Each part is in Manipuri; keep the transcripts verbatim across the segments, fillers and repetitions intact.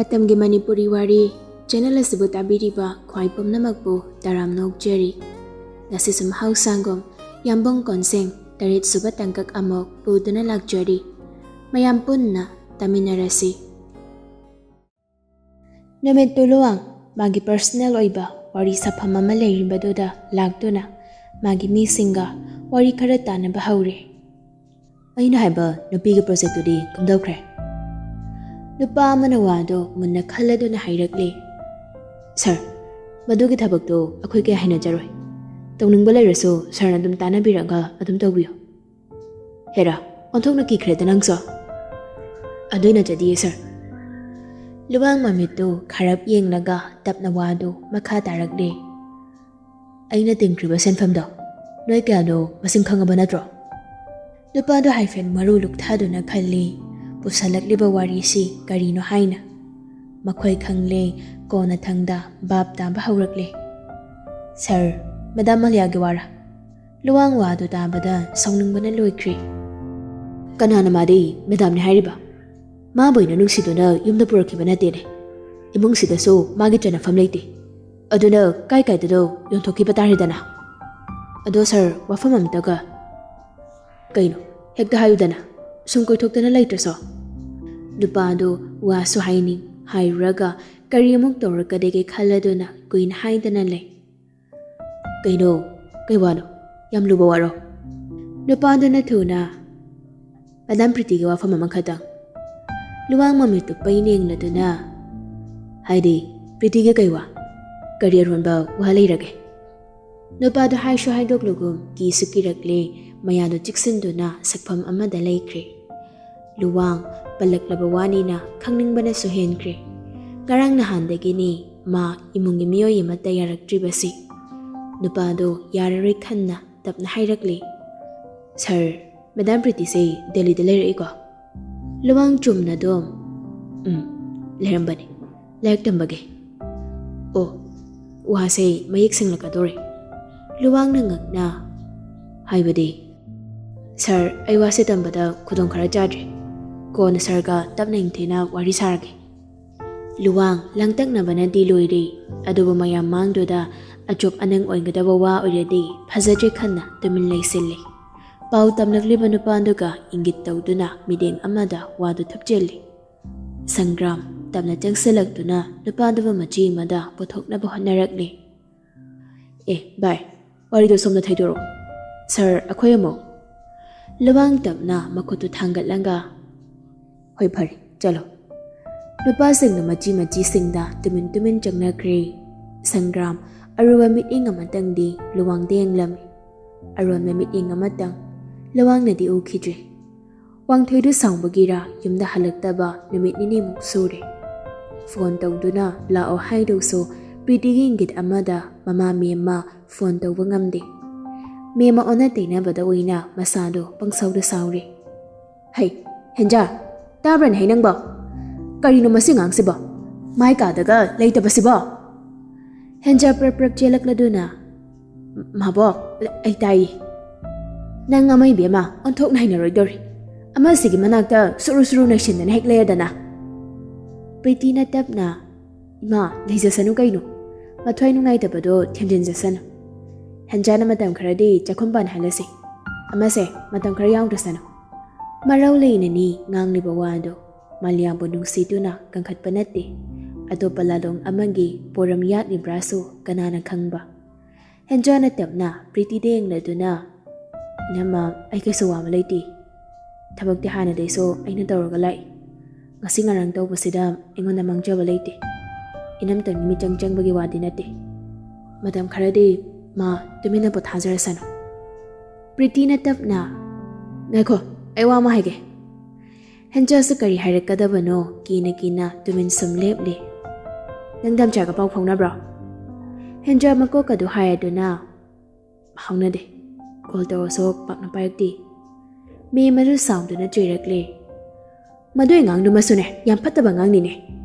ꯃꯇꯝꯒꯤ ꯃꯅꯤꯄꯨꯔꯤ ꯋꯥꯔꯤ ꯆꯦꯅꯦꯜ ꯑꯁꯤꯕꯨ ꯇꯥꯕꯤꯔꯤꯕ ꯈ꯭ꯋꯥꯏ ꯄꯨꯝꯅꯃꯛꯄꯨ ꯇꯔꯥꯝꯅ ꯑꯣꯛꯆꯔꯤ꯫ ꯉꯁꯤꯁꯨ ꯃꯍꯧꯁꯥꯒꯨꯝ ꯌꯥꯝꯕꯨꯡ ꯀꯣꯟꯁꯦꯡ ꯇꯔꯦꯠ ꯁꯨꯕ ꯇꯥꯡꯀꯛ ꯑꯃꯨꯛ ꯄꯨꯗꯨꯅ ꯂꯥꯛꯆꯔꯤ꯫ ꯃꯌꯥꯝ ꯄꯨꯟꯅ ꯇꯥꯃꯤꯟꯅꯔꯁꯤ꯫ ꯅꯨꯃꯤꯠꯇꯨ ꯂꯨꯋꯥꯡ ꯃꯥꯒꯤ ꯄꯔꯁꯅꯦꯜ ꯑꯣꯏꯕ ꯋꯥꯔꯤ ꯁꯥꯐꯝ ꯑꯃ ꯂꯩꯔꯤꯕꯗꯨꯗ ꯂꯥꯛꯇꯨꯅ ꯃꯥꯒꯤ ꯃꯤꯁꯤꯡꯒ ꯋꯥꯔꯤ ꯈꯔ ꯇꯥꯅꯕ ꯍꯧꯔꯦ꯫ ꯑꯩꯅ ꯍꯥꯏꯕ ꯅꯨꯄꯤꯒꯤ ꯄ꯭ꯔꯣꯖꯦꯛꯇꯨꯗꯤ ꯀꯝꯗꯧꯈ꯭ꯔꯦ? ꯅꯨꯄꯥ ꯑꯃꯅ ꯋꯥꯗꯣ ꯃꯨꯟꯅ ꯈꯜꯂꯗꯨꯅ ꯍꯥꯏꯔꯛꯂꯦ, "ꯁꯥꯔ, ꯃꯗꯨꯒꯤ ꯊꯕꯛꯇꯣ ꯑꯩꯈꯣꯏ ꯀꯌꯥ ꯍꯩꯅꯖꯔꯣꯏ꯫ ꯇꯧꯅꯤꯡꯕ ꯂꯩꯔꯁꯨ ꯁꯥꯔꯅ ꯑꯗꯨꯝ ꯇꯥꯟꯅꯕꯤꯔꯒ ꯑꯗꯨꯝ ꯇꯧꯕꯤꯌꯨ꯫ ꯍꯦꯔꯥ, ꯑꯣꯟꯊꯣꯛꯅ ꯀꯤꯈ꯭ꯔꯦꯗ ꯅꯪꯁꯨ꯫ ꯑꯗꯨꯏ ꯅꯠꯇꯗꯤ, ꯁꯥꯔ꯫" ꯂꯨꯋꯥꯡ ꯃꯃꯤꯠꯇꯨ ꯈꯔꯞ ꯌꯦꯡꯂꯒ ꯇꯞꯅ ꯋꯥꯗꯨ ꯃꯈꯥ ꯇꯥꯔꯛꯂꯦ꯫ "ꯑꯩꯅ ꯇꯤꯡꯈ꯭ꯔꯤꯕ ꯁꯦꯟꯐꯝꯗꯣ ꯅꯣꯏ ꯀꯌꯥꯅꯣ ꯃꯁꯤꯡ ꯈꯪꯉꯕ ꯅꯠꯇ꯭ꯔꯣ?" ꯅꯨꯄꯥꯗꯣ ꯍꯥꯏꯐꯦꯠ ꯃꯔꯨ ꯂꯨꯛꯊꯥꯗꯨꯅ ꯈꯜꯂꯤ, ꯄꯨꯁꯜꯂꯛꯂꯤꯕ ꯋꯥꯔꯤꯁꯤ ꯀꯔꯤꯅꯣ ꯍꯥꯏꯅ꯫ ꯃꯈꯣꯏ ꯈꯪꯂꯦ, ꯀꯣꯟꯅꯊꯪꯗ ꯚꯥꯞ ꯇꯥꯕ ꯍꯧꯔꯛꯂꯦ꯫ "ꯁꯥꯔ, ꯃꯦꯗꯥꯝ ꯃꯥꯂꯤꯌꯥꯒꯤ ꯋꯥꯔꯥ?" ꯂꯨꯋꯥꯡ ꯋꯥꯗꯨ ꯇꯥꯕꯗ ꯁꯥꯎꯅꯤꯡꯕꯅ ꯂꯣꯏꯈ꯭ꯔꯦ꯫ "ꯀꯅꯥꯅ ꯃꯥꯗꯤ ꯃꯦꯗꯥꯝꯅꯤ ꯍꯥꯏꯔꯤꯕ? ꯃꯥꯕꯨ ꯑꯩꯅ ꯅꯨꯡꯁꯤꯗꯨꯅ ꯌꯨꯝꯗ ꯄꯨꯔꯛꯈꯤꯕ ꯅꯠꯇꯦꯅꯦ꯫ ꯏꯃꯨꯡꯁꯤꯗꯁꯨ ꯃꯥꯒꯤ ꯆꯟꯅꯐꯝ ꯂꯩꯇꯦ꯫ ꯑꯗꯨꯅ ꯀꯥꯏ ꯀꯥꯏꯗꯅꯣ ꯌꯣꯟꯊꯣꯛꯈꯤꯕ ꯇꯥꯔꯦꯗꯅ꯫ ꯑꯗꯣ ꯁꯥꯔ, ꯋꯥꯐꯝ ꯑꯝꯇꯒ꯫" "ꯀꯩꯅꯣ? ꯍꯦꯛꯇ ꯍꯥꯏꯌꯨꯗꯅ, ꯁꯨꯝ ꯀꯣꯏꯊꯣꯛꯇꯅ ꯂꯩꯇ꯭ꯔꯁꯨ꯫" ꯅꯨꯄꯥꯗꯨ ꯋꯥꯁꯨ ꯍꯥꯏꯅꯤꯡ ꯍꯥꯏꯔꯨꯔꯒ ꯀꯔꯤ ꯑꯃꯨꯛ ꯇꯧꯔꯛꯀꯗꯒꯦ ꯈꯜꯂꯗꯨꯅ ꯀꯨꯏꯅ ꯍꯥꯏꯗꯅ ꯂꯩ꯫ "ꯀꯩꯅꯣ? ꯀꯩ ꯋꯥꯅꯣ? ꯌꯥꯝ ꯂꯨꯕ ꯋꯥꯔꯣ?" ꯅꯨꯄꯥꯗꯨꯅ ꯊꯨꯅ, "ꯃꯦꯗꯥꯝ ꯄ꯭ꯔꯤꯇꯤꯒꯤ ꯋꯥꯐꯝ ꯑꯃꯈꯛꯇꯪ꯫" ꯂꯨꯋꯥꯡ ꯃꯃꯤꯠꯇꯨ ꯄꯩꯅ ꯌꯦꯡꯂꯗꯨꯅ, "ꯍꯥꯏꯗꯤ, ꯄ꯭ꯔꯤꯇꯤꯒꯤ ꯀꯩ ꯋꯥ? ꯀꯔꯤ ꯑꯔꯣꯟꯕ ꯋꯥ ꯂꯩꯔꯒꯦ?" ꯅꯨꯄꯥꯗꯨ ꯍꯥꯏꯁꯨ ꯍꯥꯏꯗꯣꯛꯂꯒꯨꯝ ꯀꯤꯁꯨ ꯀꯤꯔꯛꯂꯦ, ꯃꯌꯥꯗꯨ ꯆꯤꯛꯁꯤꯟꯗꯨꯅ ꯁꯛꯐꯝ ꯑꯃꯗ ꯂꯩꯈ꯭ꯔꯦ꯫ ꯂꯨꯋꯥꯡ ꯄꯜꯂꯛꯂꯕ ꯋꯥꯅꯤꯅ ꯈꯪꯅꯤꯡꯕꯅꯁꯨ ꯍꯦꯟꯈ꯭ꯔꯦ꯫ ꯉꯔꯥꯡ ꯅꯍꯥꯟꯗꯒꯤꯅꯤ ꯃꯥ ꯏꯃꯨꯡꯒꯤ ꯃꯤꯑꯣꯏ ꯑꯃꯠꯇ ꯌꯥꯔꯛꯇ꯭ꯔꯤꯕꯁꯤ꯫ ꯅꯨꯄꯥꯗꯣ ꯌꯥꯔꯔꯣꯏ ꯈꯟꯅ ꯇꯞꯅ ꯍꯥꯏꯔꯛꯂꯤ, "ꯁꯥꯔ, ꯃꯦꯗꯥꯝ ꯄ꯭ꯔꯤꯇꯤꯁꯦ ꯗꯦꯜꯂꯤꯗ ꯂꯩꯔꯛꯏꯀꯣ?" ꯂꯨꯋꯥꯡ ꯆꯨꯝꯅ ꯑꯗꯨꯝ, "ꯎꯝ, ꯂꯩꯔꯝꯕꯅꯤ, ꯂꯥꯏꯔꯤꯛ ꯇꯝꯕꯒꯤ꯫" "ꯑꯣ, ꯋꯥꯁꯦ ꯃꯌꯦꯛ ꯁꯦꯡꯂꯛꯀꯗꯣꯔꯦ꯫" ꯂꯨꯋꯥꯡꯅ ꯉꯛꯅ, "ꯍꯥꯏꯕꯗꯤ?" "ꯁꯥꯔ, ꯑꯩ ꯋꯥꯁꯦ ꯇꯝꯕꯗ ꯈꯨꯗꯣꯡ ꯈꯔ ꯆꯥꯗ꯭ꯔꯦ꯫ ꯀꯣꯟꯅ ꯁꯥꯔꯒ ꯇꯞꯅ ꯏꯪꯊꯤꯅ ꯋꯥꯔꯤ ꯁꯥꯔꯒꯦ꯫" ꯂꯨꯋꯥꯡ ꯂꯥꯡꯇꯛꯅꯕꯅꯗꯤ ꯂꯣꯏꯔꯦ, ꯑꯗꯨꯕꯨ ꯃꯌꯥꯝ ꯃꯥꯡꯗꯨꯗ ꯑꯆꯨꯞ ꯑꯅꯪ ꯑꯣꯏꯒꯗꯕ ꯋꯥ ꯑꯣꯏꯔꯗꯤ ꯐꯖꯗ꯭ꯔꯦ ꯈꯟꯅ ꯇꯨꯃꯤꯟ ꯂꯩꯁꯤꯜꯂꯤ꯫ ꯄꯥꯎ ꯇꯝꯂꯛꯂꯤꯕ ꯅꯨꯄꯥꯗꯨꯒ ꯏꯪꯒꯤꯠ ꯇꯧꯗꯨꯅ ꯃꯤꯠꯌꯦꯡ ꯑꯃꯗ ꯋꯥꯗꯨ ꯊꯨꯞꯆꯤꯜꯂꯤ꯫ ꯁꯪꯒ꯭ꯔꯥꯝ ꯇꯞꯅ ꯆꯪꯁꯤꯜꯂꯛꯇꯨꯅ ꯅꯨꯄꯥꯗꯨꯕꯨ ꯃꯆꯤ ꯑꯃꯗ ꯄꯨꯊꯣꯛꯅꯕ ꯍꯣꯠꯅꯔꯛꯂꯤ꯫ "ꯑꯦ ꯚꯥꯏ, ꯋꯥꯔꯤꯗꯣ ꯁꯣꯝꯗ ꯊꯩꯗꯣꯔꯛꯑꯣ꯫ ꯁꯥꯔ, ꯑꯩꯈꯣꯏ ꯑꯃꯨꯛ" ꯂꯨꯋꯥꯡ ꯇꯞꯅ ꯃꯈꯨꯠꯇꯨ ꯊꯥꯡꯒꯠꯂꯒ, "ꯍꯣꯏ, ꯐꯔꯦ, ꯆꯠꯂꯣ"꯫ ꯅꯨꯄꯥꯁꯤꯡꯗꯨ ꯃꯆꯤ ꯃꯆꯤꯁꯤꯡꯗ ꯇꯨꯃꯤꯟ ꯇꯨꯃꯤꯟ ꯆꯪꯅꯈ꯭ꯔꯦ꯫ ꯁꯪꯒ꯭ꯔꯥꯝ ꯑꯔꯨꯕ ꯃꯤꯠꯌꯦꯡ ꯑꯃꯇꯪꯗꯤ ꯂꯨꯋꯥꯡꯗ ꯌꯦꯡꯂꯝꯃꯤ꯫ ꯑꯔꯣꯟꯕ ꯃꯤꯠꯌꯦꯡ ꯑꯃꯇꯪ ꯂꯨꯋꯥꯡꯅꯗꯤ ꯎꯈꯤꯗ꯭ꯔꯦ꯫ ꯋꯥꯡꯊꯣꯏꯗꯨ ꯁꯥꯎꯕꯒꯤꯔꯥ ꯌꯨꯝꯗ ꯍꯜꯂꯛꯇꯕ ꯅꯨꯃꯤꯠ ꯅꯤꯅꯤꯃꯨꯛ ꯁꯨꯔꯦ꯫ ꯐꯣꯟ ꯇꯧꯗꯨꯅ ꯂꯥꯛꯑꯣ ꯍꯥꯏꯗꯧꯁꯨ ꯄ꯭ꯔꯤꯇꯤꯒꯤ ꯏꯪꯒꯤꯠ ꯑꯃꯗ ꯃꯃꯥ ꯃꯦꯝꯃ ꯐꯣꯟ ꯇꯧꯕ ꯉꯝꯗꯦ꯫ ꯃꯦꯝꯃ ꯑꯣꯟꯅ ꯇꯩꯅꯕꯗ ꯑꯣꯏꯅ ꯃꯁꯥꯗꯣ ꯄꯪꯁꯥꯎꯗ ꯁꯥꯎꯔꯦ꯫ "ꯍꯩ, ꯍꯦꯟꯖꯥ, ꯇꯥꯕ꯭ꯔꯅꯦ ꯍꯩ ꯅꯪꯕꯣ? ꯀꯔꯤꯅꯣ ꯃꯁꯤ ꯉꯥꯡꯁꯤꯕꯣ? ꯃꯥꯏ ꯀꯥꯗꯒ ꯂꯩꯇꯕꯁꯤꯕꯣ?" ꯍꯦꯟꯖꯥ ꯄ꯭ꯔꯞ ꯄ꯭ꯔꯞ ꯆꯦꯜꯂꯛꯂꯗꯨꯅ, "ꯃꯥꯕꯣꯛ, ꯑꯩ ꯇꯥꯏꯌꯦ꯫ ꯅꯪ ꯑꯃ ꯏꯕꯦꯝꯃ ꯑꯣꯟꯊꯣꯛꯅ ꯍꯩꯅꯔꯣꯏꯗꯧꯔꯤ꯫ ꯑꯃꯁꯤꯒꯤ ꯃꯅꯥꯛꯇ ꯁꯨꯔꯨ ꯁꯨꯔꯨ ꯅꯩꯁꯤꯟꯗꯅ ꯍꯦꯛ ꯂꯩꯔꯗꯅ꯫" ꯄ꯭ꯔꯤꯇꯤꯅ ꯇꯞꯅ, "ꯏꯃꯥ, ꯂꯩꯖꯁꯅꯨ ꯀꯩꯅꯣ꯫ ꯃꯊ꯭ꯋꯥꯏ ꯅꯨꯡꯉꯥꯏꯇꯕꯗꯣ ꯊꯦꯝꯖꯤꯟꯖꯁꯅꯨ꯫ ꯍꯦꯟꯖꯥꯅ ꯃꯇꯝ ꯈꯔꯗꯤ ꯆꯥꯛꯈꯨꯝ ꯄꯥꯟꯍꯜꯂꯁꯤ꯫ ꯑꯃꯁꯦ ꯃꯇꯝ ꯈꯔ ꯌꯥꯎꯗ꯭ꯔꯁꯅꯨ꯫" ꯃꯔꯧ ꯂꯩꯅꯅꯤ ꯉꯥꯡꯂꯤꯕ ꯋꯥꯗꯣ꯫ ꯃꯥꯂꯤꯌꯥꯕꯨ ꯅꯨꯡꯁꯤꯗꯨꯅ ꯀꯟꯈꯠꯄ ꯅꯠꯇꯦ꯫ ꯑꯇꯣꯞꯄ ꯂꯥꯂꯣꯡ ꯑꯃꯒꯤ ꯄꯣꯔꯝ ꯌꯥꯠꯂꯤꯕ꯭ꯔꯥꯁꯨ ꯀꯅꯥꯅ ꯈꯪꯕ꯫ ꯍꯦꯟꯖꯥꯅ ꯇꯞꯅ ꯄ꯭ꯔꯤꯇꯤꯗ ꯌꯦꯡꯂꯗꯨꯅ, "ꯏꯅꯝꯃ, ꯑꯩ ꯀꯩꯁꯨ ꯋꯥꯕ ꯂꯩꯇꯦ꯫ ꯊꯕꯛꯇꯤ ꯍꯥꯟꯅꯗꯩꯁꯨ ꯑꯩꯅ ꯇꯧꯔꯒ ꯂꯥꯛꯏ꯫ ꯉꯁꯤ ꯉꯔꯥꯡ ꯇꯧꯕꯁꯤꯗ ꯑꯩꯉꯣꯟꯗ ꯃꯥꯡꯖꯕ ꯂꯩꯇꯦ꯫ ꯏꯅꯝꯇꯪꯒꯤ ꯃꯤꯆꯪ ꯆꯪꯕꯒꯤ ꯋꯥꯗꯤ ꯅꯠꯇꯦ꯫ ꯃꯇꯝ ꯈꯔꯗꯤ ꯃꯥ ꯇꯨꯃꯤꯟꯅ ꯄꯣꯊꯥꯖꯔꯁꯅꯨ꯫" ꯄ꯭ꯔꯤꯇꯤꯅ ꯇꯞꯅ, "ꯉꯥꯏꯈꯣ, ꯑꯩ ꯋꯥ ꯑꯃ ꯍꯥꯏꯒꯦ꯫" ꯍꯦꯟꯖꯥꯁꯨ ꯀꯔꯤ ꯍꯥꯏꯔꯛꯀꯗꯕꯅꯣ ꯀꯤꯅ ꯀꯤꯅ ꯇꯨꯃꯤꯟ ꯁꯨꯝ ꯂꯦꯞꯂꯤ꯫ "ꯅꯪ ꯗꯥꯝꯆꯥꯒ ꯄꯥꯎ ꯐꯥꯎꯅꯕ꯭ꯔꯣ?" ꯍꯦꯟꯖꯥ ꯃꯀꯣꯛ ꯑꯗꯨ ꯍꯥꯏꯔꯗꯨꯅ, "ꯐꯥꯎꯅꯗꯦ꯫ ꯀꯣꯜ ꯇꯧꯔꯁꯨ ꯄꯥꯛꯅ ꯄꯥꯏꯔꯛꯇꯦ꯫" ꯃꯦꯝ ꯑꯗꯨ ꯁꯥꯎꯗꯨꯅ ꯆꯩꯔꯛꯂꯦ꯫ "ꯃꯗꯨꯏ ꯑꯉꯥꯡꯗꯨꯃꯁꯨꯅꯦ, ꯌꯥꯝ ꯐꯠꯇꯕ ꯑꯉꯥꯡꯅꯤꯅꯦ꯫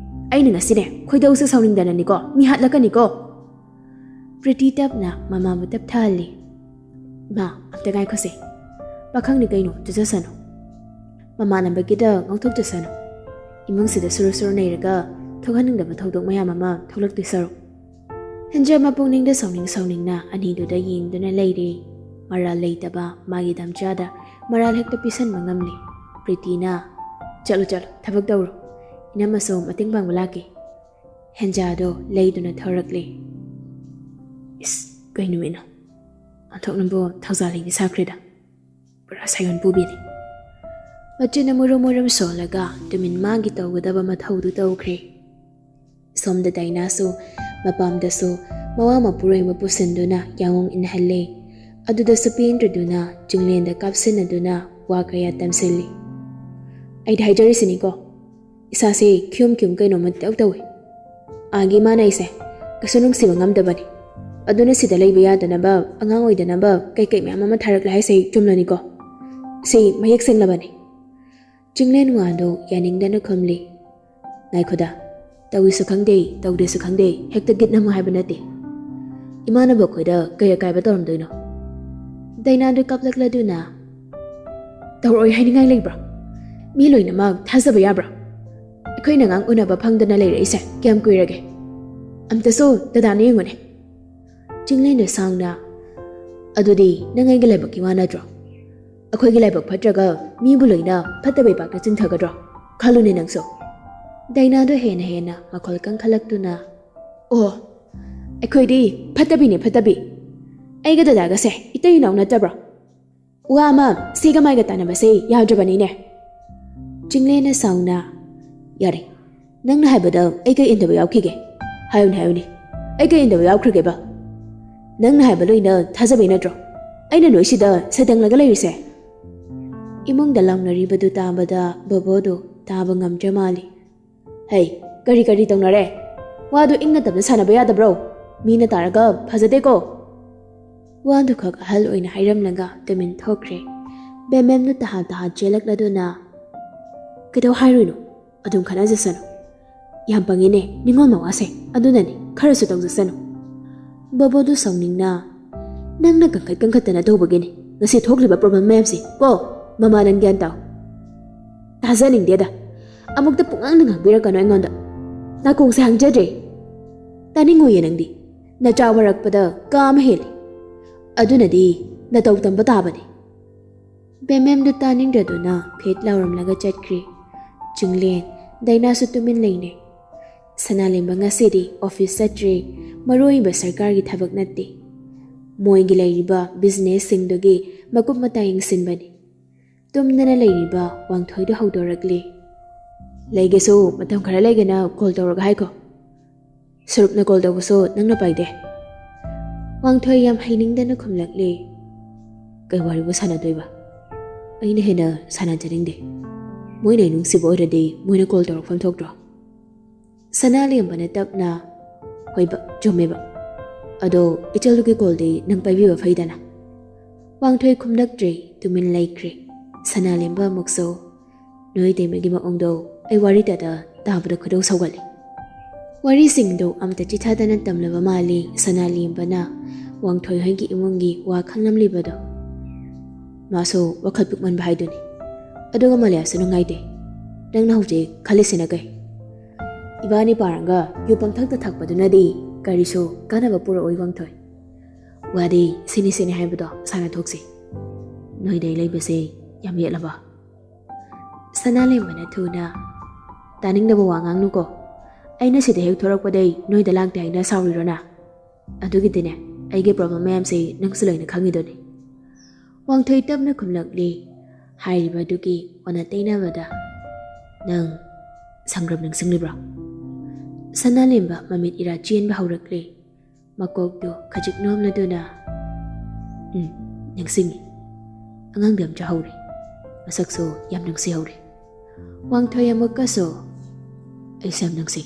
ꯑꯩꯅ ꯉꯁꯤꯅꯦ, ꯈꯣꯏꯗꯧꯁꯦ ꯁꯥꯎꯅꯤꯡꯗꯅꯅꯤꯀꯣ, ꯃꯤ ꯍꯥꯠꯂꯛꯀꯅꯤꯀꯣ꯫" ꯄ꯭ꯔꯤꯇꯤ ꯇꯞꯅ ꯃꯃꯥꯕꯨ ꯇꯞꯊꯍꯜꯂꯤ꯫ "ꯏꯃꯥ, ꯑꯝꯇ ꯉꯥꯏꯈꯣꯁꯦ꯫ ꯄꯥꯈꯪꯅꯤ ꯀꯩꯅꯣ, ꯆꯠꯆꯁꯅꯨ꯫ ꯃꯃꯥꯟꯅꯕꯒꯤꯗ ꯉꯥꯎꯊꯣꯛꯆꯁꯅꯨ꯫ ꯏꯃꯨꯡꯁꯤꯗ ꯁꯨꯔꯨ ꯁꯨꯔꯨ ꯅꯩꯔꯒ ꯊꯣꯛꯍꯟꯅꯤꯡꯗꯕ ꯊꯧꯗꯣꯛ ꯃꯌꯥꯝ ꯑꯃ ꯊꯣꯛꯂꯛꯇꯣꯏ ꯁꯔꯨꯛ꯫ ꯍꯦꯟꯖꯥ ꯃꯄꯨꯛꯅꯤꯡꯗ ꯁꯥꯎꯅꯤꯡ ꯁꯥꯎꯅꯤꯡꯅ ꯑꯅꯤꯗꯨꯗ ꯌꯦꯡꯗꯨꯅ ꯂꯩꯔꯤ꯫ ꯃꯔꯥꯜ ꯂꯩꯇꯕ ꯃꯥꯒꯤ ꯗꯝꯆꯥꯗ ꯃꯔꯥꯜ ꯍꯦꯛꯇ ꯄꯤꯁꯟꯕ ꯉꯝꯂꯤ꯫ ꯄ꯭ꯔꯤꯇꯤꯅ, "ꯆꯠꯂꯣ, ꯆꯠꯂꯣ, ꯊꯕꯛ ꯇꯧꯔꯣ꯫ ꯏꯅꯝꯃꯁꯨ ꯃꯇꯦꯡ ꯄꯥꯡꯕ ꯂꯥꯛꯀꯦ"꯫ ꯍꯦꯟꯖꯥꯗꯣ ꯂꯩꯗꯨꯅ ꯊꯧꯔꯛꯂꯤ꯫ ꯏꯁ, ꯀꯩ ꯅꯨꯃꯤꯠꯅꯣ? ꯑꯣꯟꯊꯣꯛꯅꯕꯨ ꯊꯧꯖꯥꯜ ꯂꯩꯕꯤ ꯁꯥꯈ꯭ꯔꯦꯗ꯫ ꯄꯨꯔꯥ ꯁꯥꯌꯣꯟ ꯄꯨꯕꯤꯅꯤ꯫ ꯃꯆꯤꯟꯅ ꯃꯨꯔꯨꯝ ꯃꯨꯔꯨꯝ ꯁꯣꯜꯂꯒ ꯇꯨꯃꯤꯟ ꯃꯥꯒꯤ ꯇꯧꯒꯗꯕ ꯃꯊꯧꯗꯨ ꯇꯧꯈ꯭ꯔꯦ꯫ ꯁꯣꯝꯗ ꯗꯥꯏꯅꯥꯁꯨ ꯃꯄꯥꯝꯗꯁꯨ ꯃꯋꯥ ꯃꯄꯨꯔꯣꯏꯕ ꯄꯨꯁꯤꯟꯗꯨꯅ ꯌꯥꯑꯣꯡ ꯏꯟꯍꯜꯂꯦ꯫ ꯑꯗꯨꯗꯁꯨ ꯄꯦꯟꯗ꯭ꯔꯗꯨꯅ ꯆꯤꯡꯂꯦꯟꯗ ꯀꯥꯞꯁꯤꯟꯅꯗꯨꯅ ꯋꯥ ꯀꯌꯥ ꯇꯝꯁꯤꯜꯂꯤ꯫ "ꯑꯩꯗꯤ ꯍꯥꯏꯖꯔꯤꯁꯤꯅꯤꯀꯣ, ꯏꯁꯥꯁꯦ ꯈꯤꯌꯨꯝ ꯈꯤꯌꯨꯝ ꯀꯩꯅꯣꯝꯃ ꯏꯇꯧ ꯇꯧꯏ꯫ ꯑꯥꯒꯤ ꯏꯃꯥꯅ ꯑꯩꯁꯦ ꯀꯩꯁꯨ ꯅꯨꯡꯁꯤꯕ ꯉꯝꯗꯕꯅꯤ꯫ ꯑꯗꯨꯅ ꯁꯤꯗ ꯂꯩꯕ ꯌꯥꯗꯅꯕ, ꯑꯉꯥꯡ ꯑꯣꯏꯗꯅꯕ ꯀꯩꯀꯩ ꯃꯌꯥꯝ ꯑꯃ ꯊꯥꯔꯛꯂꯦ ꯍꯥꯏꯁꯦ ꯆꯨꯝꯂꯅꯤꯀꯣ? ꯁꯤ ꯃꯌꯦꯛ ꯁꯦꯡꯂꯕꯅꯤ?" ꯆꯤꯡꯂꯦꯟ ꯋꯥꯗꯣ ꯌꯥꯅꯤꯡꯗꯅ ꯈꯨꯝꯂꯤ꯫ "ꯉꯥꯏꯈꯣꯗ, ꯇꯧꯏꯁꯨ ꯈꯪꯗꯦ, ꯇꯧꯗꯦꯁꯨ ꯈꯪꯗꯦ, ꯍꯦꯛꯇ ꯒꯤꯠ ꯅꯝꯃꯨ ꯍꯥꯏꯕ ꯅꯠꯇꯦ꯫ ꯏꯃꯥꯅꯕꯨ ꯑꯩꯈꯣꯏꯗ ꯀꯩ ꯑꯀꯥꯏꯕ ꯇꯧꯔꯝꯗꯣꯏꯅꯣ?" ꯗꯥꯏꯅꯥꯗꯨ ꯀꯥꯞꯂꯛꯂꯗꯨꯅ, "ꯇꯧꯔꯛꯑꯣꯏ ꯍꯥꯏꯅꯤꯡꯉꯥꯏ ꯂꯩꯕ꯭ꯔꯣ? ꯃꯤ ꯂꯣꯏꯅꯃꯛ ꯊꯥꯖꯕ ꯌꯥꯕ꯭ꯔꯣ? ꯑꯩꯈꯣꯏꯅ ꯑꯉꯥꯡ ꯎꯅꯕ ꯐꯪꯗꯅ ꯂꯩꯔꯛꯏꯁꯦ ꯀꯌꯥꯝ ꯀꯨꯏꯔꯒꯦ? ꯑꯝꯇꯁꯨ ꯗꯗꯥꯅ ꯌꯦꯡꯉꯨꯅꯦ"꯫ ꯆꯤꯡꯂꯦꯟꯗ ꯁꯥꯎꯅ, "ꯑꯗꯨꯗꯤ ꯅꯪ ꯑꯩꯒꯤ ꯂꯥꯏꯕꯛꯀꯤ ꯋꯥ ꯅꯠꯇ꯭ꯔꯣ? ꯑꯩꯈꯣꯏꯒꯤ ꯂꯥꯏꯕꯛ ꯐꯠꯇ꯭ꯔꯒ ꯃꯤꯕꯨ ꯂꯣꯏꯅ ꯐꯠꯇꯕ ꯏꯄꯥꯛꯇ ꯆꯤꯡꯊꯒꯗ꯭ꯔꯣ? ꯈꯜꯂꯨꯅꯦ ꯅꯪꯁꯨ"꯫ ꯗꯥꯏꯅꯥꯗꯣ ꯍꯦꯟꯅ ꯍꯦꯟꯅ ꯃꯈꯣꯜ ꯀꯟꯈꯠꯂꯛꯇꯨꯅ, "ꯑꯣ, ꯑꯩꯈꯣꯏꯗꯤ ꯐꯠꯇꯕꯤꯅꯦ, ꯐꯠꯇꯕꯤ꯫ ꯑꯩꯒ ꯗꯗꯥꯒꯁꯦ ꯏꯇꯩ ꯏꯅꯥꯎ ꯅꯠꯇꯕ꯭ꯔꯣ? ꯋꯥ ꯑꯃ ꯁꯤꯒ ꯃꯥꯏꯒ ꯇꯥꯟꯅꯕꯁꯦ ꯌꯥꯗ꯭ꯔꯕꯅꯤꯅꯦ"꯫ ꯆꯤꯡꯂꯦꯟꯅ ꯁꯥꯎꯅ, "ꯌꯥꯔꯦ, ꯅꯪꯅ ꯍꯥꯏꯕꯗ ꯑꯩ ꯀꯩ ꯏꯟꯗꯕ ꯌꯥꯎꯈꯤꯒꯦ? ꯍꯥꯏꯌꯨꯅꯦ, ꯍꯥꯏꯌꯨꯅꯦ, ꯑꯩ ꯀꯩ ꯏꯟꯗꯕ ꯌꯥꯎꯈ꯭ꯔꯒꯦꯕ? ꯅꯪꯅ ꯍꯥꯏꯕ ꯂꯣꯏꯅ ꯊꯥꯖꯕꯩ ꯅꯠꯇ꯭ꯔꯣ ꯑꯩꯅ ꯅꯣꯏꯁꯤꯗ ꯁꯩꯗꯪꯂꯒ ꯂꯩꯔꯤꯁꯦ?" ꯏꯃꯨꯡꯗ ꯂꯥꯎꯅꯔꯤꯕꯗꯨ ꯇꯥꯕꯗ ꯕꯣꯕꯣꯗꯣ ꯇꯥꯕ ꯉꯝꯗ꯭ꯔ ꯃꯥꯜꯂꯤ꯫ "ꯍꯩ, ꯀꯔꯤ ꯀꯔꯤ ꯇꯧꯅꯔꯦ? ꯋꯥꯗꯨ ꯏꯪꯅ ꯇꯞꯅ ꯁꯥꯟꯅꯕ ꯌꯥꯗꯕ꯭ꯔꯣ? ꯃꯤꯅ ꯇꯥꯔꯒ ꯐꯖꯗꯦꯀꯣ"꯫ ꯋꯥꯗꯨꯈꯛ ꯑꯍꯜ ꯑꯣꯏꯅ ꯍꯥꯏꯔꯝꯂꯒ ꯇꯨꯃꯤꯟ ꯊꯣꯛꯈ꯭ꯔꯦ꯫ ꯕꯦꯝꯕꯦꯝꯗꯨ ꯇꯍꯥ ꯇꯍꯥ ꯆꯦꯜꯂꯛꯂꯗꯨꯅ, "ꯀꯩꯗꯧ ꯍꯥꯏꯔꯨꯏꯅꯣ? ꯑꯗꯨꯝ ꯈꯠꯅꯖꯁꯅꯨ꯫ ꯌꯥꯝ ꯄꯪꯉꯤꯅꯦ ꯅꯤꯉꯣꯜ ꯃꯋꯥꯁꯦ, ꯑꯗꯨꯅꯅꯦ ꯈꯔꯁꯨ ꯇꯧꯖꯁꯅꯨ"꯫ ꯕꯣꯕꯣꯗꯨ ꯁꯥꯎꯅꯤꯡꯅ, "ꯅꯪꯅ ꯀꯟꯈꯠ ꯀꯟꯈꯠꯇꯅ ꯇꯧꯕꯒꯤꯅꯦ ꯉꯁꯤ ꯊꯣꯛꯂꯤꯕ ꯄ꯭ꯔꯣꯕ꯭ꯂꯦꯝ ꯃꯌꯥꯝꯁꯦ ꯀꯣ꯫ ꯃꯃꯥ, ꯅꯪ ꯒ꯭ꯌꯥꯟ ꯇꯥꯎ꯫ ꯇꯥꯖꯅꯤꯡꯗꯦꯗ꯫ ꯑꯃꯨꯛꯇ ꯄꯨꯡꯉꯥꯡꯗ ꯉꯥꯡꯕꯤꯔꯛꯀꯅꯨ ꯑꯩꯉꯣꯟꯗ꯫ ꯅꯥꯀꯣꯡꯁꯦ ꯍꯥꯡꯖꯗ꯭ꯔꯦ꯫ ꯇꯥꯅꯤꯡꯉꯣꯏꯌꯦ ꯅꯪꯗꯤ꯫ ꯅꯆꯥ ꯋꯥꯔꯛꯄꯗ ꯀꯥ ꯑꯃ ꯍꯦꯜꯂꯤ꯫ ꯑꯗꯨꯅꯗꯤ ꯅꯇꯧ ꯇꯝꯕ ꯇꯥꯕꯅꯤ꯫ ꯕꯦꯝꯕꯦꯝꯗꯨ ꯇꯥꯅꯤꯡꯗ꯭ꯔꯗꯨꯅ ꯐꯦꯠ ꯂꯥꯎꯔꯝꯂꯒ ꯆꯠꯈ꯭ꯔꯦ꯫ ꯆꯤꯡꯂꯦꯟ, ꯗꯥꯏꯅꯥꯁꯨ ꯇꯨꯃꯤꯟ ꯂꯩꯅꯩ꯫ ꯁꯅꯥꯂꯦꯝꯕ ꯉꯁꯤꯗꯤ ꯑꯣꯐꯤꯁ ꯆꯠꯇ꯭ꯔꯦ꯫ ꯃꯔꯨ ꯑꯣꯏꯕ ꯁꯔꯀꯥꯔꯒꯤ ꯊꯕꯛ ꯅꯠꯇꯦ꯫ ꯃꯣꯏꯒꯤ ꯂꯩꯔꯤꯕ ꯕꯤꯖꯤꯅꯦꯁꯁꯤꯡꯗꯨꯒꯤ ꯃꯀꯨꯞ ꯃꯇꯥ ꯌꯦꯡꯁꯤꯟꯕꯅꯤ꯫ ꯇꯨꯝꯗꯅ ꯂꯩꯔꯤꯕ ꯋꯥꯡꯊꯣꯏꯗꯨ ꯍꯧꯗꯣꯔꯛꯂꯦ꯫ "ꯂꯩꯒꯦꯁꯨ ꯃꯇꯝ ꯈꯔ ꯂꯩꯒꯦꯅ ꯀꯣꯜ ꯇꯧꯔꯒ ꯍꯥꯏꯈꯣ꯫ ꯁꯔꯨꯞꯅ ꯀꯣꯜ ꯇꯧꯕꯁꯨ ꯅꯪꯅ ꯄꯥꯏꯗꯦ꯫" ꯋꯥꯡꯊꯣꯏ ꯌꯥꯝ ꯍꯩꯅꯤꯡꯗꯅ ꯈꯨꯝꯂꯛꯂꯦ꯫ "ꯀꯩ ꯋꯥꯔꯤꯕꯨ ꯁꯥꯟꯅꯗꯣꯏꯕ? ꯑꯩꯅ ꯍꯦꯟꯅ ꯁꯥꯟꯅꯖꯅꯤꯡꯗꯦ꯫ ꯃꯣꯏꯅ ꯑꯩ ꯅꯨꯡꯁꯤꯕ ꯑꯣꯏꯔꯗꯤ ꯃꯣꯏꯅ ꯀꯣꯜ ꯇꯧꯔꯛꯐꯝ ꯊꯣꯛꯇ꯭ꯔꯣ?" ꯁꯅꯥꯂꯦꯝꯕꯅ ꯇꯞꯅ, "ꯍꯣꯏꯕ, ꯆꯨꯝꯃꯦꯕ꯫ ꯑꯗꯣ ꯏꯆꯜꯗꯨꯒꯤ ꯀꯣꯜꯗꯤ ꯅꯪ ꯄꯥꯏꯕꯤꯕ ꯐꯩꯗꯅ꯫" ꯋꯥꯡꯊꯣꯏ ꯈꯨꯝꯂꯛꯇ꯭ꯔꯦ, ꯇꯨꯃꯤꯟ ꯂꯩꯈ꯭ꯔꯦ꯫ ꯁꯅꯥꯂꯦꯝꯕ ꯑꯃꯨꯛꯁꯨ, "ꯅꯣꯏ ꯏꯇꯩꯃꯒꯤ ꯃꯑꯣꯡꯗꯣ ꯑꯩ ꯋꯥꯔꯤꯗꯗ ꯇꯥꯕꯗ ꯈꯣꯏꯗꯧ ꯁꯧꯒꯠꯂꯤ꯫" ꯋꯥꯔꯤꯁꯤꯡꯗꯨ ꯑꯝꯇ ꯆꯤꯊꯗꯅ ꯇꯝꯂꯕ ꯃꯥꯜꯂꯤ ꯁꯅꯥꯂꯦꯝꯕꯅ ꯋꯥꯡꯊꯣꯏ ꯍꯣꯏꯒꯤ ꯏꯃꯨꯡꯒꯤ ꯋꯥ ꯈꯪꯂꯝꯂꯤꯕꯗꯣ꯫ "ꯃꯥꯁꯨ ꯋꯥꯈꯜ ꯄꯤꯛꯃꯟꯕ ꯍꯥꯏꯗꯨꯅꯤ꯫ ꯑꯗꯨꯒ ꯃꯥꯂꯦꯁꯨ ꯅꯨꯡꯉꯥꯏꯇꯦ꯫ ꯅꯪꯅ ꯍꯧꯖꯤꯛ ꯈꯜꯂꯤꯁꯤꯅ ꯀꯩ? ꯏꯕꯥꯅꯤ ꯄꯥꯔꯒ ꯌꯨ ꯄꯪꯊꯛꯇ ꯊꯛꯄꯗꯨꯅꯗꯤ ꯀꯔꯤꯁꯨ ꯀꯥꯟꯅꯕ ꯄꯨꯔꯛꯑꯣꯏ ꯋꯥꯡꯊꯣꯏ꯫ ꯋꯥꯗꯤ ꯁꯤꯅꯤ ꯁꯤꯅꯤ ꯍꯥꯏꯕꯗꯣ ꯁꯥꯟꯅꯊꯣꯛꯁꯤ꯫ ꯅꯣꯏꯗ ꯑꯩ ꯂꯩꯕꯁꯦ ꯌꯥꯝ ꯌꯦꯠꯂꯕ?" ꯁꯅꯥꯂꯦꯝꯕꯅ ꯊꯨꯅ, "ꯇꯥꯅꯤꯡꯗꯕ ꯋꯥ ꯉꯥꯡꯅꯨꯀꯣ꯫ ꯑꯩꯅ ꯁꯤꯗ ꯍꯦꯛ ꯊꯣꯔꯛꯄꯗꯩ ꯅꯣꯏꯗ ꯂꯥꯛꯇꯦ ꯍꯥꯏꯅ ꯁꯥꯎꯔꯤꯔꯣ ꯅꯪ? ꯑꯗꯨꯒꯤꯗꯤꯅꯦ, ꯑꯩꯒꯤ ꯄ꯭ꯔꯣꯕ꯭ꯂꯦꯝ ꯃꯌꯥꯝꯁꯦ ꯅꯪꯁꯨ ꯂꯣꯏꯅ ꯈꯪꯉꯤꯗꯨꯅꯤ꯫" ꯋꯥꯡꯊꯣꯏ ꯇꯞꯅ ꯈꯨꯝꯂꯛꯂꯤ꯫ ꯍꯥꯏꯔꯤꯕ ꯑꯗꯨꯒꯤ ꯑꯣꯟꯅ ꯇꯩꯅꯕꯗ, "ꯅꯪ ꯁꯪꯒ꯭ꯔꯝ ꯅꯤꯡꯁꯤꯡꯂꯤꯕ꯭ꯔꯣ?" ꯁꯅꯥꯂꯦꯝꯕ ꯃꯃꯤꯠ ꯏꯔꯥ ꯆꯦꯟꯕ ꯍꯧꯔꯛꯂꯦ꯫ ꯃꯀꯣꯛꯇꯨ ꯈꯖꯤꯛ ꯅꯣꯝꯂꯗꯨꯅ, "ꯎꯝ, ꯅꯤꯡꯁꯤꯡꯉꯤ꯫ ꯑꯉꯥꯡꯗꯤ ꯌꯥꯝ ꯆꯥꯍꯧꯔꯦ꯫ ꯃꯁꯛꯁꯨ ꯌꯥꯝ ꯅꯨꯡꯁꯤꯍꯧꯔꯦ꯫" ꯋꯥꯡꯊꯣꯏ ꯑꯃꯨꯛꯀꯁꯨ, "ꯑꯩꯁꯨ ꯌꯥꯝ ꯅꯨꯡꯁꯤ꯫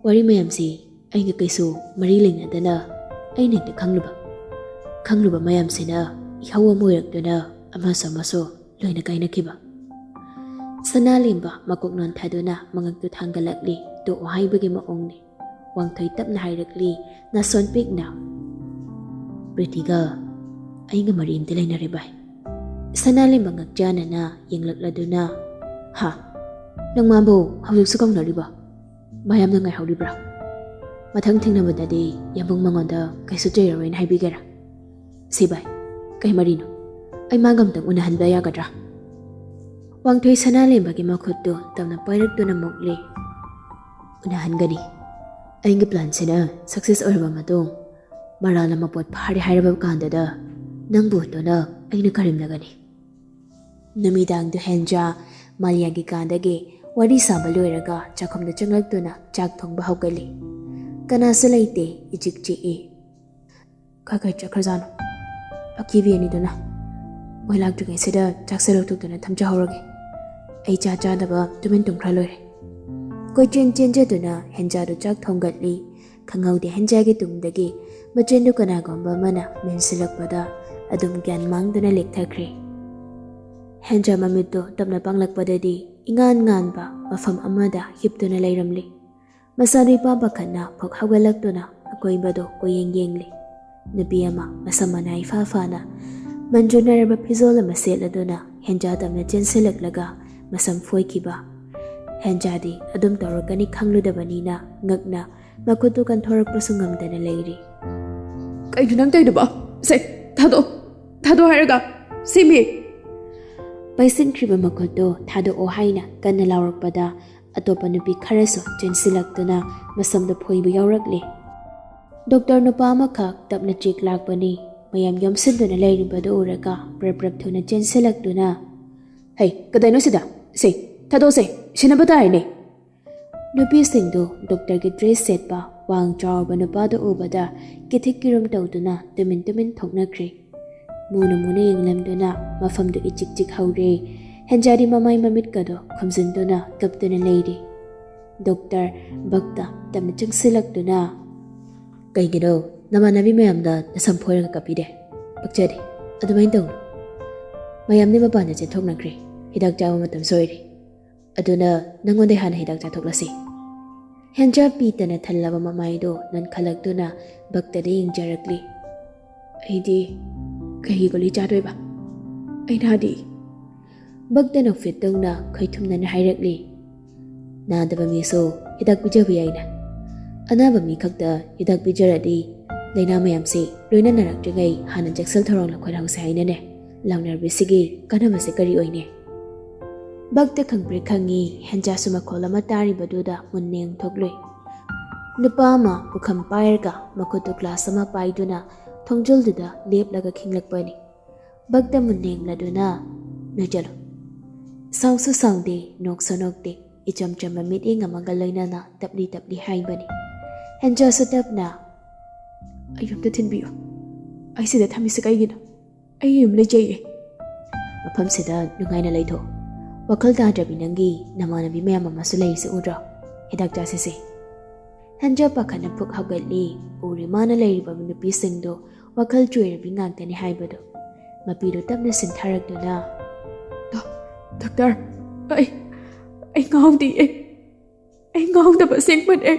ꯋꯥꯔꯤ ꯃꯌꯥꯝꯁꯤ ꯑꯩꯒ ꯀꯩꯁꯨ ꯃꯔꯤ ꯂꯩꯅꯗꯅ ꯑꯩꯅ ꯍꯦꯛꯇ ꯈꯪꯂꯨꯕ꯫ ꯈꯪꯂꯨꯕ ꯃꯌꯥꯝꯁꯤꯅ ꯏꯍꯧ ꯑꯃ ꯑꯣꯏꯔꯛꯇꯨꯅ ꯑꯃꯁꯨ ꯑꯃꯁꯨ ꯂꯣꯏꯅ ꯀꯥꯏꯅꯈꯤꯕ꯫" ꯁꯅꯥꯂꯦꯝꯕ ꯃꯀꯣꯛ ꯅꯣꯟꯊꯗꯨꯅ ꯃꯉꯛꯇꯨ ꯊꯥꯡꯒꯠꯂꯛꯂꯤ꯫ ꯇꯣꯛꯑꯣ ꯍꯥꯏꯕꯒꯤ ꯃꯑꯣꯡꯅꯤ꯫ ꯋꯥꯡꯊꯣꯏ ꯇꯞꯅ ꯍꯥꯏꯔꯛꯂꯤ, ꯅꯥꯁꯣꯟ ꯄꯤꯛꯅ, "ꯄ꯭ꯔꯤꯇꯤꯒ ꯑꯩꯒ ꯃꯔꯤ ꯑꯝꯇ ꯂꯩꯅꯔꯦ ꯚꯥꯏ꯫" ꯁꯅꯥꯂꯦꯝꯕ ꯉꯛꯆꯥꯟꯅꯅ ꯌꯦꯡꯂꯛꯂꯗꯨꯅ, "ꯍꯥ? ꯅꯪ ꯃꯥꯕꯨ ꯍꯧꯖꯤꯛꯁꯨ ꯀꯧꯅꯔꯤꯕꯣ?" ꯃꯌꯥꯝꯅ ꯉꯥꯏꯍꯧꯔꯤꯕ꯭ꯔꯥ? ꯃꯊꯪ ꯊꯦꯡꯅꯕꯗꯗꯤ ꯌꯥꯝꯕꯨꯡ ꯃꯉꯣꯟꯗ ꯀꯩꯁꯨ ꯆꯩꯔꯔꯣꯏꯅ ꯍꯥꯏꯕꯤꯒꯦꯔꯥ? ꯁꯤ ꯚꯥꯏ, ꯀꯩ ꯃꯔꯤꯅꯣ? ꯑꯩ ꯃꯥꯒ ꯑꯝꯇꯪ ꯎꯅꯍꯟꯕ ꯌꯥꯒꯗ꯭ꯔꯥ? ꯋꯥꯡꯊꯣꯏ ꯁꯅꯥꯂꯦꯝꯕꯒꯤ ꯃꯈꯨꯠꯇꯨ ꯇꯞꯅ ꯄꯥꯏꯔꯛꯇꯨꯅ ꯃꯨꯛꯂꯤ꯫ ꯎꯅꯍꯟꯒꯅꯤ꯫ ꯑꯩꯒꯤ ꯄ꯭ꯂꯥꯟꯁꯤꯅ ꯁꯛꯁꯦꯁ ꯑꯣꯏꯔꯕ ꯃꯇꯨꯡ, ꯃꯔꯥꯜꯅ ꯃꯄꯣꯠ ꯐꯥꯔꯦ ꯍꯥꯏꯔꯕ ꯀꯥꯟꯗꯨꯗ ꯅꯪꯕꯨ ꯎꯠꯇꯨꯅ ꯑꯩꯅ ꯀꯔꯦꯝꯅꯒꯅꯤ꯫ ꯅꯨꯃꯤꯗꯥꯡꯗꯨ ꯍꯦꯟꯖꯥ ꯃꯥꯂꯤꯌꯥꯒꯤ ꯀꯥꯗꯒꯤ ꯋꯥꯔꯤ ꯁꯥꯕ ꯂꯣꯏꯔꯒ ꯆꯥꯛꯈꯨꯝꯗ ꯆꯪꯂꯛꯇꯨꯅ ꯆꯥꯛ ꯊꯣꯡꯕ ꯍꯧꯒꯠꯂꯤ꯫ ꯀꯅꯥꯁꯨ ꯂꯩꯇꯦ, ꯏꯆꯤꯛ ꯆꯤꯛꯏ꯫ ꯈꯔ ꯈꯔ ꯆꯠꯈ꯭ꯔꯖꯥꯠꯅꯣ? ꯑꯀꯤꯕꯤ ꯑꯅꯤꯗꯨꯅ꯫ ꯃꯣꯏ ꯂꯥꯛꯇ꯭ꯔꯤꯉꯩꯁꯤꯗ ꯆꯥꯛꯁꯦ ꯂꯧꯊꯣꯛꯇꯨꯅ ꯊꯝꯖꯍꯧꯔꯒꯦ꯫ ꯑꯩ ꯆꯥ ꯆꯥꯗꯕ ꯇꯨꯃꯤꯟ ꯇꯨꯝꯈ꯭ꯔ ꯂꯣꯏꯔꯦ꯫ ꯀꯣꯏꯆꯦꯟ ꯆꯦꯟꯖꯗꯨꯅ ꯍꯦꯟꯖꯥꯗꯨ ꯆꯥꯛ ꯊꯣꯡꯒꯠꯂꯤ꯫ ꯈꯪꯍꯧꯗꯦ ꯍꯦꯟꯖꯥꯒꯤ ꯇꯨꯡꯗꯒꯤ ꯃꯆꯤꯟꯗꯨ ꯀꯅꯥꯒꯨꯝꯕ ꯑꯃꯅ ꯃꯦꯟꯁꯤꯜꯂꯛꯄꯗ ꯑꯗꯨꯝ ꯒ꯭ꯌꯥꯟ ꯃꯥꯡꯗꯨꯅ ꯂꯦꯛꯊꯈ꯭ꯔꯦ꯫ ꯍꯦꯟꯖꯥ ꯃꯃꯤꯠꯇꯨ ꯇꯞꯅ ꯄꯥꯡꯂꯛꯄꯗꯗꯤ ꯏꯉꯥꯟ ꯉꯥꯟꯕ ꯃꯐꯝ ꯑꯃꯗ ꯍꯤꯞꯇꯨꯅ ꯂꯩꯔꯝꯂꯤ꯫ ꯃꯆꯥꯅꯨꯄꯥ ꯄꯥꯈꯠꯅ ꯐꯨꯛ ꯍꯧꯒꯠꯂꯛꯇꯨꯅ ꯑꯀꯣꯏꯕꯗꯨ ꯀꯣꯏꯌꯦꯡ ꯌꯦꯡꯂꯤ꯫ ꯅꯨꯄꯤ ꯑꯃ ꯃꯁꯝ ꯃꯅꯥ ꯏꯐꯥ ꯐꯥꯅ ꯃꯟꯖꯨꯅꯔꯕ ꯐꯤꯖꯣꯜ ꯑꯃ ꯁꯦꯠꯂꯗꯨꯅ ꯍꯦꯟꯖꯥ ꯇꯞꯅ ꯆꯦꯟꯁꯤꯜꯂꯛꯂꯒ ꯃꯁꯝ ꯐꯣꯏꯈꯤꯕ꯫ ꯍꯦꯟꯖꯥꯗꯤ ꯑꯗꯨꯝ ꯇꯧꯔꯛꯀꯅꯤ ꯈꯪꯂꯨꯗꯕꯅꯤꯅ ꯉꯛꯅ ꯃꯈꯨꯠꯇꯨ ꯀꯟꯊꯣꯔꯛꯄꯁꯨ ꯉꯝꯗꯅ ꯂꯩꯔꯤ꯫ "ꯀꯩꯅꯣ ꯅꯪ ꯇꯧꯔꯤꯗꯨꯕꯣ? ꯁꯦ, ꯊꯥꯗꯣꯛꯑꯣ! ꯊꯥꯗꯣꯛꯑꯣ ꯍꯥꯏꯔꯒ! ꯁꯤꯃꯤ!" ꯄꯩꯁꯤꯟꯈ꯭ꯔꯤꯕ ꯃꯈꯨꯠꯇꯨ ꯊꯥꯗꯣꯛꯑꯣ ꯍꯥꯏꯅ ꯀꯟꯅ ꯂꯥꯎꯔꯛꯄꯗ ꯑꯇꯣꯞꯄ ꯅꯨꯄꯤ ꯈꯔꯁꯨ ꯆꯦꯟꯁꯤꯜꯂꯛꯇꯨꯅ ꯃꯁꯝꯗ ꯐꯣꯏꯕ ꯌꯥꯎꯔꯛꯂꯤ꯫ ꯗꯣꯛꯇꯔ ꯅꯨꯄꯥ ꯑꯃꯈꯛ ꯇꯞꯅ ꯆꯦꯛ ꯂꯥꯛꯄꯅꯤ꯫ ꯃꯌꯥꯝ ꯌꯣꯝꯁꯤꯟꯗꯨꯅ ꯂꯩꯔꯤꯕꯗꯨ ꯎꯔꯒ ꯄ꯭ꯔꯞ ꯄ꯭ꯔꯞ ꯊꯨꯅ ꯆꯦꯟꯁꯤꯜꯂꯛꯇꯨꯅ, "ꯍꯩ, ꯀꯗꯥꯏꯅꯣ ꯁꯤꯗ? ꯁꯦ, ꯊꯥꯗꯣꯛꯁꯦ, ꯁꯤꯟꯅꯕ ꯇꯥꯔꯦꯅꯦ!" ꯅꯨꯄꯤꯁꯤꯡꯗꯨ ꯗꯣꯛꯇꯔꯒꯤ ꯗ꯭ꯔꯦꯁ ꯁꯦꯠꯄ ꯋꯥꯡ ꯆꯥꯎꯔꯕ ꯅꯨꯄꯥꯗꯨ ꯎꯕꯗ ꯀꯤꯊꯤꯛ ꯀꯤꯔꯨꯝ ꯇꯧꯗꯨꯅ ꯇꯨꯃꯤꯟ ꯇꯨꯃꯤꯟ ꯊꯣꯛꯅꯈ꯭ꯔꯦ꯫ ꯃꯨꯅ ꯃꯨꯅ ꯌꯦꯡꯂꯝꯗꯨꯅ ꯃꯐꯝꯗꯨ ꯏꯆꯤꯛ ꯆꯤꯛ ꯍꯧꯔꯦ꯫ ꯍꯦꯟꯖꯥꯗꯤ ꯃꯃꯥꯏ ꯃꯃꯤꯠꯀꯗꯣ ꯈꯨꯝꯖꯤꯟꯗꯨꯅ ꯀꯞꯇꯨꯅ ꯂꯩꯔꯤ꯫ ꯗꯣꯛꯇꯔ ꯚꯛꯇ ꯇꯞꯅ ꯆꯪꯁꯤꯜꯂꯛꯇꯨꯅ, "ꯀꯩꯒꯤꯅꯣ ꯅꯃꯥꯟꯅꯕꯤ ꯃꯌꯥꯝꯗ ꯅꯁꯝ ꯐꯣꯏꯔꯒ ꯀꯞꯄꯤꯗꯦ? ꯄꯛꯆꯗꯦ꯫ ꯑꯗꯨꯃꯥꯏꯅ ꯇꯧꯅꯨ꯫ ꯃꯌꯥꯝꯗꯤ ꯃꯄꯥꯟꯗ ꯆꯦꯟꯊꯣꯛꯅꯈ꯭ꯔꯦ꯫ ꯍꯤꯗꯥꯛ ꯆꯥꯕ ꯃꯇꯝꯁꯨ ꯑꯣꯏꯔꯦ꯫ ꯑꯗꯨꯅ ꯅꯪꯉꯣꯟꯗ ꯍꯥꯟꯅ ꯍꯤꯗꯥꯛ ꯆꯥꯊꯣꯛꯂꯁꯤ꯫" ꯍꯦꯟꯖꯥ ꯄꯤꯇꯅ ꯊꯜꯂꯕ ꯃꯃꯥꯏꯗꯣ ꯅꯟꯈꯠꯂꯛꯇꯨꯅ ꯚꯛꯇꯗ ꯌꯦꯡꯖꯔꯛꯂꯤ꯫ "ꯑꯩꯗꯤ ꯀꯩꯒꯤ ꯒꯨꯂꯤ ꯆꯥꯗꯣꯏꯕ? ꯑꯩ ꯅꯥꯗꯤ꯫" ꯚꯛꯇ ꯅꯣꯛꯐꯦꯠ ꯇꯧꯅ ꯈꯣꯏꯊꯨꯝꯅꯅ ꯍꯥꯏꯔꯛꯂꯤ꯫ "ꯅꯥꯗꯕ ꯃꯤꯁꯨ ꯍꯤꯗꯥꯛ ꯄꯤꯖꯕ ꯌꯥꯏꯅ꯫ ꯑꯅꯥꯕ ꯃꯤ ꯈꯛꯇ ꯍꯤꯗꯥꯛ ꯄꯤꯖꯔꯗꯤ ꯂꯥꯏꯅꯥ ꯃꯌꯥꯝꯁꯤ ꯂꯣꯏꯅ ꯅꯥꯔꯛꯇ꯭ꯔꯤꯉꯩ ꯍꯥꯟꯅ ꯆꯦꯛꯁꯤꯜ ꯊꯧꯔꯥꯡ ꯂꯧꯈꯠꯍꯧꯁꯦ ꯍꯥꯏꯅꯅꯦ꯫ ꯂꯥꯎꯅꯔꯕꯤꯁꯤꯒꯤ ꯀꯥꯟꯅꯕꯁꯦ ꯀꯔꯤ ꯑꯣꯏꯅꯤ? ꯚꯛꯇ ꯈꯪꯄ꯭ꯔꯦꯛ ꯈꯪꯉꯤ, ꯍꯦꯟꯖꯥꯁꯨ ꯃꯈꯣꯜ ꯑꯃ ꯇꯥꯔꯤꯕꯗꯨꯗ ꯃꯨꯟꯅ ꯌꯦꯡꯊꯣꯛꯂꯨꯏ꯫ ꯅꯨꯄꯥ ꯑꯃ ꯄꯨꯈꯝ ꯄꯥꯏꯔꯒ ꯃꯈꯨꯠꯇꯨ ꯒ꯭ꯂꯥꯁ ꯑꯃ ꯄꯥꯏꯗꯨꯅ ꯊꯣꯡꯖꯤꯜꯗꯨꯗ ꯂꯦꯞꯂꯒ ꯈꯤꯡꯂꯛꯄꯅꯤ꯫ ꯚꯛꯇ ꯃꯨꯟꯅ ꯌꯦꯡꯂꯗꯨꯅ, "ꯅꯣꯏ ꯆꯠꯂꯣ꯫" ꯁꯥꯎꯁꯨ ꯁꯥꯎꯗꯦ, ꯅꯣꯛꯁꯨ ꯅꯣꯛꯇꯦ, ꯏꯆꯝ ꯆꯝꯕ ꯃꯤꯠꯌꯦꯡ ꯑꯃꯒ ꯂꯣꯏꯅꯅ ꯇꯞꯂꯤ ꯇꯞꯂꯤ ꯍꯥꯏꯕꯅꯤ꯫ ꯍꯦꯟꯖꯥꯁꯨ ꯇꯞꯅ, "ꯑꯩ ꯌꯨꯝꯗ ꯊꯤꯟꯕꯤꯌꯨ꯫ ꯑꯩ ꯁꯤꯗ ꯊꯝꯃꯤꯁꯦ ꯀꯩꯒꯤꯅꯣ? ꯑꯩ ꯌꯨꯝ ꯂꯩꯖꯩꯌꯦ꯫" "ꯃꯐꯝꯁꯤꯗ ꯅꯨꯡꯉꯥꯏꯅ ꯂꯩꯊꯣꯛ꯫ ꯋꯥꯈꯜ ꯇꯥꯗ꯭ꯔꯕꯤ ꯅꯪꯒꯤ ꯅꯃꯥꯟꯅꯕꯤ ꯃꯌꯥꯝ ꯑꯃꯁꯨ ꯂꯩꯔꯤꯁꯦ ꯎꯗ꯭ꯔꯣ? ꯍꯤꯗꯥꯛ ꯆꯥꯁꯤꯁꯦ꯫" ꯍꯦꯟꯖꯥ ꯄꯥꯈꯠꯅ ꯐꯨꯛ ꯍꯧꯒꯠꯂꯤ꯫ ꯎꯔꯤ ꯃꯥꯅ ꯂꯩꯔꯤꯕ ꯅꯨꯄꯤꯁꯤꯡꯗꯣ ꯋꯥꯈꯜ ꯆꯣꯏꯔꯕꯤ ꯉꯥꯛꯇꯅꯤ ꯍꯥꯏꯕꯗꯣ꯫ ꯃꯄꯤꯗꯨ ꯇꯞꯅ ꯁꯤꯟꯊꯔꯛꯇꯨꯅ, "ꯗꯣ-, ꯗꯣꯛꯇꯔ, ꯑꯩ, ꯑꯩ ꯉꯥꯎꯗꯤꯌꯦ꯫ ꯑꯩ ꯉꯥꯎꯗꯕ ꯑꯁꯦꯡꯕꯅꯦ꯫"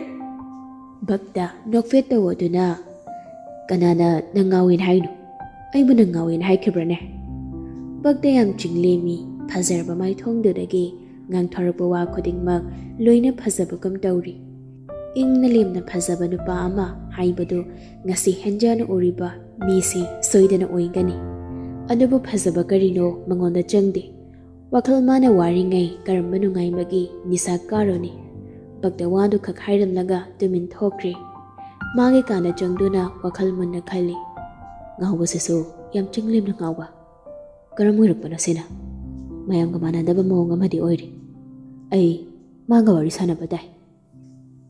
ꯚꯛꯇ ꯅꯣꯛꯐꯦꯠ ꯇꯧꯗꯨꯅ, "ꯀꯅꯥꯅ ꯅꯪ ꯉꯥꯎꯋꯦꯅ ꯍꯥꯏꯅꯣ? ꯑꯩꯕꯨ ꯅꯪ ꯉꯥꯎꯋꯦꯅ ꯍꯥꯏꯈꯤꯕ꯭ꯔꯅꯦ?" ꯚꯛꯇ ꯌꯥꯝ ꯆꯤꯡꯂꯦꯝꯃꯤ꯫ ꯐꯖꯔꯕ ꯃꯥꯏꯊꯣꯡꯗꯨꯗꯒꯤ ꯉꯥꯡꯊꯣꯔꯛꯄ ꯋꯥ ꯈꯨꯗꯤꯡꯃꯛ ꯂꯣꯏꯅ ꯐꯖꯕꯒꯨꯝ ꯇꯧꯔꯤ꯫ ꯏꯪꯅ ꯂꯦꯝꯅ ꯐꯖꯕ ꯅꯨꯄꯥ ꯑꯃ ꯍꯥꯏꯕꯗꯨ ꯉꯁꯤ ꯍꯦꯟꯖꯥꯅ ꯎꯔꯤꯕ ꯃꯤꯁꯤ ꯁꯣꯏꯗꯅ ꯑꯣꯏꯒꯅꯤ꯫ ꯑꯗꯨꯕꯨ ꯐꯖꯕ ꯀꯔꯤꯅꯣ ꯃꯉꯣꯟꯗ ꯆꯪꯗꯦ꯫ ꯋꯥꯈꯜ ꯃꯥꯅ ꯋꯥꯔꯤꯉꯩ ꯀꯔꯝꯕ ꯅꯨꯡꯉꯥꯏꯕꯒꯤ ꯅꯤꯁꯥ ꯀꯥꯔꯨꯅꯤ? ꯚꯛꯇ ꯋꯥꯗꯨ ꯈꯛ ꯍꯥꯏꯔꯝꯂꯒ ꯇꯨꯃꯤꯟ ꯊꯣꯛꯈ꯭ꯔꯦ꯫ ꯃꯥꯒꯤ ꯀꯥꯗ ꯆꯪꯗꯨꯅ ꯋꯥꯈꯜ ꯃꯨꯟꯅ ꯈꯜꯂꯤ꯫ ꯉꯥꯎꯕꯁꯤꯁꯨ ꯌꯥꯝ ꯆꯤꯡꯂꯦꯝꯅ ꯉꯥꯎꯕ꯫ ꯀꯔꯝ ꯑꯣꯏꯔꯛꯄꯅꯣ ꯁꯤꯅ? ꯃꯌꯥꯝꯒ ꯃꯥꯟꯅꯗꯕ ꯃꯑꯣꯡ ꯑꯃꯗꯤ ꯑꯣꯏꯔꯤ꯫ ꯑꯩ ꯃꯥꯒ ꯋꯥꯔꯤ ꯁꯥꯟꯅꯕ ꯇꯥꯏ꯫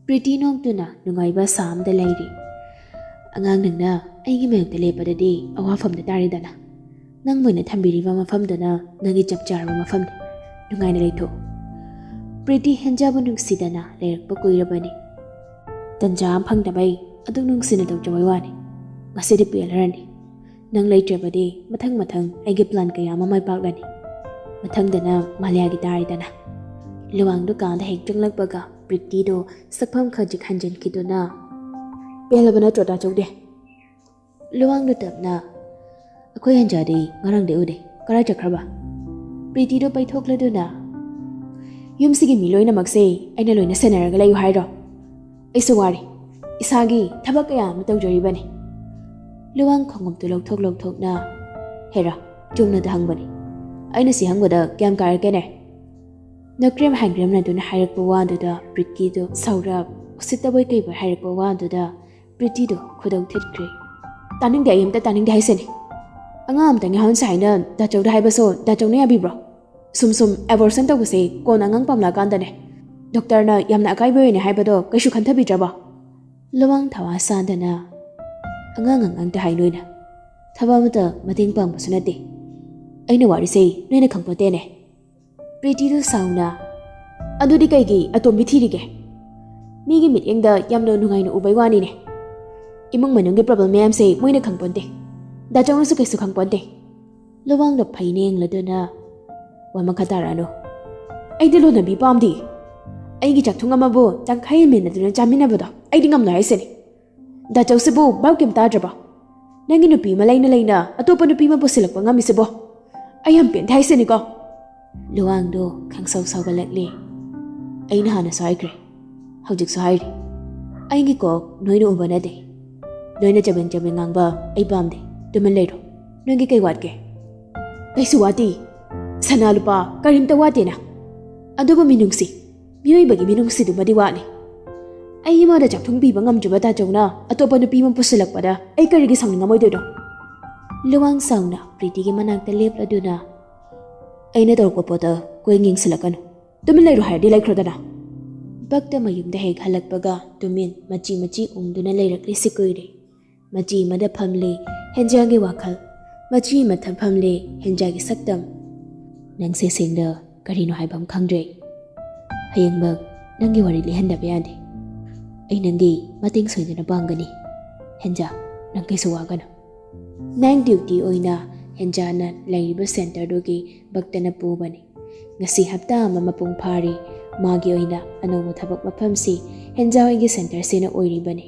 ꯄ꯭ꯔꯤꯇꯤ ꯅꯣꯛꯇꯨꯅ ꯅꯨꯡꯉꯥꯏꯕ ꯑꯁꯥ ꯑꯃꯗ ꯂꯩꯔꯤ꯫ "ꯑꯉꯥꯡ ꯅꯪꯅ ꯑꯩꯒꯤ ꯃꯥꯌꯣꯛꯇ ꯂꯦꯞꯄꯗꯗꯤ ꯑꯋꯥꯐꯝꯗ ꯇꯥꯔꯦꯗꯅ꯫ ꯅꯪꯕꯨ ꯑꯩꯅ ꯊꯝꯕꯤꯔꯤꯕ ꯃꯐꯝꯗꯨꯅ ꯅꯪꯒꯤ ꯆꯞ ꯆꯥꯔꯕ ꯃꯐꯝꯅꯤ꯫ ꯅꯨꯡꯉꯥꯏꯅ ꯂꯩꯊꯣꯛ꯫" ꯄ꯭ꯔꯤꯇꯤ ꯍꯦꯟꯖꯥꯕꯨ ꯅꯨꯡꯁꯤꯗꯅ ꯂꯩꯔꯛꯄ ꯀꯨꯏꯔꯕꯅꯤ꯫ ꯇꯟꯖꯥ ꯑꯃ ꯐꯪꯗꯕꯩ ꯑꯗꯨꯛ ꯅꯨꯡꯁꯤꯅ ꯇꯧꯖꯕꯩ ꯋꯥꯅꯤ꯫ ꯉꯁꯤꯗꯤ ꯄꯦꯜꯂꯔꯅꯤ꯫ ꯅꯪ ꯂꯩꯇ꯭ꯔꯕꯗꯤ ꯃꯊꯪ ꯃꯊꯪ ꯑꯩꯒꯤ ꯄ꯭ꯂꯥꯟ ꯀꯌꯥ ꯑꯃ ꯃꯥꯏ ꯄꯥꯛꯂꯅꯤ꯫ ꯃꯊꯪꯗꯅ ꯃꯥꯂꯤꯌꯥꯒꯤ ꯇꯥꯔꯦꯗꯅ꯫ ꯂꯨꯋꯥꯡꯗꯨ ꯀꯥꯗ ꯍꯦꯛ ꯆꯪꯂꯛꯄꯒ ꯄ꯭ꯔꯤꯇꯤꯗꯣ ꯁꯛꯐꯝ ꯈꯖꯤꯛ ꯍꯟꯖꯤꯟꯈꯤꯗꯨꯅ, "ꯄꯦꯜꯂꯕ ꯅꯠꯇ꯭ꯔꯣ ꯇꯥꯆꯧꯗꯤ?" ꯂꯨꯋꯥꯡꯗꯨ ꯇꯞꯅ, "ꯑꯩꯈꯣꯏ ꯍꯦꯟꯖꯥꯗꯤ ꯉꯔꯥꯡꯗꯩ ꯎꯗꯦ꯫ ꯀꯔꯥꯏ ꯆꯠꯈ꯭ꯔꯕ?" ꯄ꯭ꯔꯤꯇꯤꯗꯣ ꯄꯩꯊꯣꯛꯂꯗꯨꯅ, ꯌꯨꯝꯁꯤꯒꯤ ꯃꯤ ꯂꯣꯏꯅꯃꯛꯁꯦ ꯑꯩꯅ ꯂꯣꯏꯅ ꯁꯦꯟꯅꯔꯒ ꯂꯩꯌꯨ ꯍꯥꯏꯔꯣ? ꯑꯩꯁꯨ ꯋꯥꯔꯦ꯫ ꯏꯁꯥꯒꯤ ꯊꯕꯛ ꯀꯌꯥ ꯑꯃ ꯇꯧꯖꯔꯤꯕꯅꯤ꯫ ꯂꯨꯋꯥꯡ ꯈꯣꯡꯎꯞꯇꯨ ꯂꯧꯊꯣꯛ ꯂꯧꯊꯣꯛꯅ, "ꯍꯦꯔꯥ, ꯆꯨꯝꯅꯗ ꯍꯪꯕꯅꯤ꯫ ꯑꯩꯅ ꯁꯤ ꯍꯪꯕꯗ ꯀꯌꯥꯝ ꯀꯥꯏꯔꯛꯀꯦꯅꯦ?" ꯅꯀ꯭ꯔꯦꯝ ꯍꯥꯏꯒ꯭ꯔꯦꯝꯅꯗꯨꯅ ꯍꯥꯏꯔꯛꯄ ꯋꯥꯗꯨꯗ ꯄ꯭ꯔꯤꯇꯤꯗꯨ ꯁꯥꯎꯔꯞ, ꯎꯁꯤꯠꯇꯕꯣꯏ ꯀꯩꯕꯣꯏ ꯍꯥꯏꯔꯛꯄ ꯋꯥꯗꯨꯗ ꯄ꯭ꯔꯤꯇꯤꯗꯨ ꯈꯨꯗꯧ ꯊꯤꯠꯈ꯭ꯔꯦ꯫ "ꯇꯥꯅꯤꯡꯗꯦ, ꯑꯩ ꯑꯝꯇ ꯇꯥꯅꯤꯡꯗꯦ ꯍꯥꯏꯁꯤꯅꯤ꯫ ꯑꯉꯥꯡ ꯑꯝꯇ ꯉꯥꯎꯍꯟꯁꯦ ꯍꯥꯏꯅ ꯗꯥꯆꯧꯗ ꯍꯥꯏꯕꯁꯨ ꯗꯥꯆꯧꯅ ꯌꯥꯕꯤꯕ꯭ꯔꯣ? ꯁꯨꯝ ꯁꯨꯝ ꯑꯦꯕꯣꯔꯁꯟ ꯇꯧꯕꯁꯦ ꯀꯣꯟꯅ ꯑꯉꯥꯡ ꯄꯥꯝꯂꯛꯑꯀꯥꯟꯗꯅꯦ꯫ ꯗꯣꯛꯇꯔꯅ ꯌꯥꯝꯅ ꯑꯀꯥꯏꯕ ꯑꯣꯏꯅꯦ ꯍꯥꯏꯕꯗꯣ ꯀꯩꯁꯨ ꯈꯟꯊꯕꯤꯗ꯭ꯔꯕꯣ?" ꯂꯨꯋꯥꯡ ꯊꯋꯥ ꯁꯥꯗꯅ, "ꯑꯉꯥꯡ ꯑꯉꯥꯡꯇ ꯍꯥꯏ ꯅꯣꯏꯅ꯫ ꯊꯕꯛ ꯑꯃꯇ ꯃꯇꯦꯡ ꯄꯥꯡꯕꯁꯨ ꯅꯠꯇꯦ꯫ ꯑꯩꯅ ꯋꯥꯔꯤꯁꯦ ꯅꯣꯏꯅ ꯈꯪꯄꯣꯠꯇꯦꯅꯦ꯫" ꯄ꯭ꯔꯤꯇꯤꯗꯨ ꯁꯥꯎꯅ, "ꯑꯗꯨꯗꯤ ꯀꯩꯒꯤ ꯑꯇꯣꯝꯕꯤ ꯊꯤꯔꯤꯒꯦ? ꯃꯤꯒꯤ ꯃꯤꯠꯌꯦꯡꯗ ꯌꯥꯝꯅ ꯅꯨꯡꯉꯥꯏꯅ ꯎꯕꯩ ꯋꯥꯅꯤꯅꯦ꯫ ꯏꯃꯨꯡ ꯃꯅꯨꯡꯒꯤ ꯄ꯭ꯔꯣꯕ꯭ꯂꯦꯝ ꯃꯌꯥꯝꯁꯦ ꯃꯣꯏꯅ ꯈꯪꯄꯣꯟꯇꯦ꯫ ꯗꯥꯆꯧꯅꯁꯨ ꯀꯩꯁꯨ ꯈꯪꯄꯣꯟꯇꯦ꯫" ꯂꯨꯋꯥꯡꯗ ꯐꯩꯅ ꯌꯦꯡꯂꯗꯨꯅ, "ꯋꯥ ꯃꯈꯥ ꯇꯥꯔꯛꯑꯅꯨ꯫ ꯑꯩꯗꯤ ꯂꯣꯟꯅꯕꯤ ꯄꯥꯝꯗꯦ꯫ ꯑꯩꯒꯤ ꯆꯥꯛꯊꯨꯡ ꯑꯃꯕꯨ ꯇꯪꯈꯥꯏ ꯌꯦꯟꯃꯤꯟꯅꯗꯨꯅ ꯆꯥꯃꯤꯟꯅꯕꯗꯣ ꯑꯩꯗꯤ ꯉꯝꯂꯣꯏ ꯍꯥꯏꯁꯤꯅꯤ꯫ ꯗꯥꯆꯧꯁꯤꯕꯨ ꯚꯥꯞ ꯀꯩꯝ ꯇꯥꯗ꯭ꯔꯕꯣ? ꯅꯪꯒꯤ ꯅꯨꯄꯤ ꯑꯃ ꯂꯩꯅ ꯂꯩꯅ ꯑꯇꯣꯞꯄ ꯅꯨꯄꯤ ꯑꯃ ꯄꯨꯁꯤꯜꯂꯛꯄ ꯉꯝꯃꯤꯁꯤꯕꯣ? ꯑꯩ ꯌꯥꯝ ꯄꯦꯟꯗꯦ ꯍꯥꯏꯁꯤꯅꯤꯀꯣ꯫" ꯂꯨꯋꯥꯡꯗꯣ ꯈꯪꯁꯥꯎ ꯁꯥꯎꯒꯠꯂꯛꯂꯦ꯫ "ꯑꯩꯅ ꯍꯥꯟꯅꯁꯨ ꯍꯥꯏꯈ꯭ꯔꯦ, ꯍꯧꯖꯤꯛꯁꯨ ꯍꯥꯏꯔꯤ, ꯑꯩꯒꯤ ꯀꯣꯛ ꯅꯣꯏꯅ ꯎꯕ ꯅꯠꯇꯦ꯫ ꯅꯣꯏꯅ ꯆꯕꯦꯡ ꯆꯕꯦꯡ ꯉꯥꯡꯕ ꯑꯩ ꯄꯥꯝꯗꯦ꯫ ꯇꯨꯃꯤꯟ ꯂꯩꯔꯣ꯫ ꯅꯣꯏꯒꯤ ꯀꯩ ꯋꯥꯠꯀꯦ?" "ꯀꯩꯁꯨ ꯋꯥꯠꯇꯦ, ꯁꯅꯥ ꯂꯨꯄꯥ ꯀꯔꯤꯝꯇ ꯋꯥꯠꯇꯦꯅ꯫ ꯑꯗꯨꯕꯨ ꯃꯤꯅꯨꯡꯁꯤ, ꯃꯤꯑꯣꯏꯕꯒꯤ ꯃꯤꯅꯨꯡꯁꯤꯗꯨꯃꯗꯤ ꯋꯥꯠꯂꯤ꯫ ꯑꯩ ꯏꯃꯥꯗ ꯆꯥꯛꯊꯨꯡ ꯄꯤꯕ ꯉꯝꯗ꯭ꯔꯤꯕ ꯗꯥꯆꯧꯅ ꯑꯇꯣꯞꯄ ꯅꯨꯄꯤ ꯑꯃ ꯄꯨꯁꯤꯜꯂꯛꯄꯗ ꯑꯩ ꯀꯔꯤꯒꯤ ꯁꯥꯎꯅꯤꯡꯉꯝꯃꯣꯏꯗꯣꯏꯅꯣ?" ꯂꯨꯋꯥꯡ ꯁꯥꯎꯅ ꯄ꯭ꯔꯤꯇꯤꯒꯤ ꯃꯅꯥꯛꯇ ꯂꯦꯞꯂꯗꯨꯅ, "ꯑꯩꯅ ꯇꯧꯔꯛꯄ ꯄꯣꯠꯇ ꯀꯣꯏ ꯌꯦꯡꯁꯤꯜꯂꯛꯀꯅꯨ꯫ ꯇꯨꯃꯤꯟ ꯂꯩꯔꯣ ꯍꯥꯏꯔꯗꯤ ꯂꯩꯈ꯭ꯔꯣꯗꯅ꯫" ꯚꯛꯇ ꯃꯌꯨꯝꯗ ꯍꯦꯛ ꯍꯜꯂꯛꯄꯒ ꯇꯨꯃꯤꯟ ꯃꯆꯤ ꯃꯆꯤ ꯎꯪꯗꯨꯅ ꯂꯩꯔꯛꯂꯤꯁꯤ ꯀꯨꯏꯔꯦ꯫ ꯃꯆꯤ ꯑꯃꯗ ꯐꯝꯂꯤ ꯍꯦꯟꯖꯥꯒꯤ ꯋꯥꯈꯜ, ꯃꯆꯤ ꯑꯃꯗ ꯐꯝꯂꯤ ꯍꯦꯟꯖꯥꯒꯤ ꯁꯛꯇꯝ꯫ "ꯅꯪꯁꯦ ꯁꯦꯡꯅ ꯀꯔꯤꯅꯣ ꯍꯥꯏꯕ ꯑꯃ ꯈꯪꯗ꯭ꯔꯦ꯫ ꯍꯌꯦꯡꯃꯛ ꯅꯪꯒꯤ ꯋꯥꯔꯤ ꯂꯤꯍꯟꯗꯕ ꯌꯥꯗꯦ꯫ ꯑꯩ ꯅꯪꯒꯤ ꯃꯇꯦꯡ ꯁꯣꯏꯗꯅ ꯄꯥꯡꯒꯅꯤ꯫ ꯍꯦꯟꯖꯥ, ꯅꯪ ꯀꯩꯁꯨ ꯋꯥꯒꯅꯨ꯫" ꯅꯥꯏꯠ ꯗ꯭ꯌꯨꯇꯤ ꯑꯣꯏꯅ ꯍꯦꯟꯖꯥꯅ ꯂꯩꯔꯤꯕ ꯁꯦꯟꯇꯔꯗꯨꯒꯤ ꯚꯛꯇꯅ ꯄꯨꯕꯅꯤ꯫ ꯉꯁꯤ ꯍꯞꯇꯥ ꯑꯃ ꯃꯄꯨꯡ ꯐꯥꯔꯤ꯫ ꯃꯥꯒꯤ ꯑꯣꯏꯅ ꯑꯅꯧꯕ ꯊꯕꯛ ꯃꯐꯝꯁꯤ ꯍꯦꯟꯖꯥ ꯍꯣꯏꯒꯤ ꯁꯦꯟꯇꯔꯁꯤꯅ ꯑꯣꯏꯔꯤꯕꯅꯤ꯫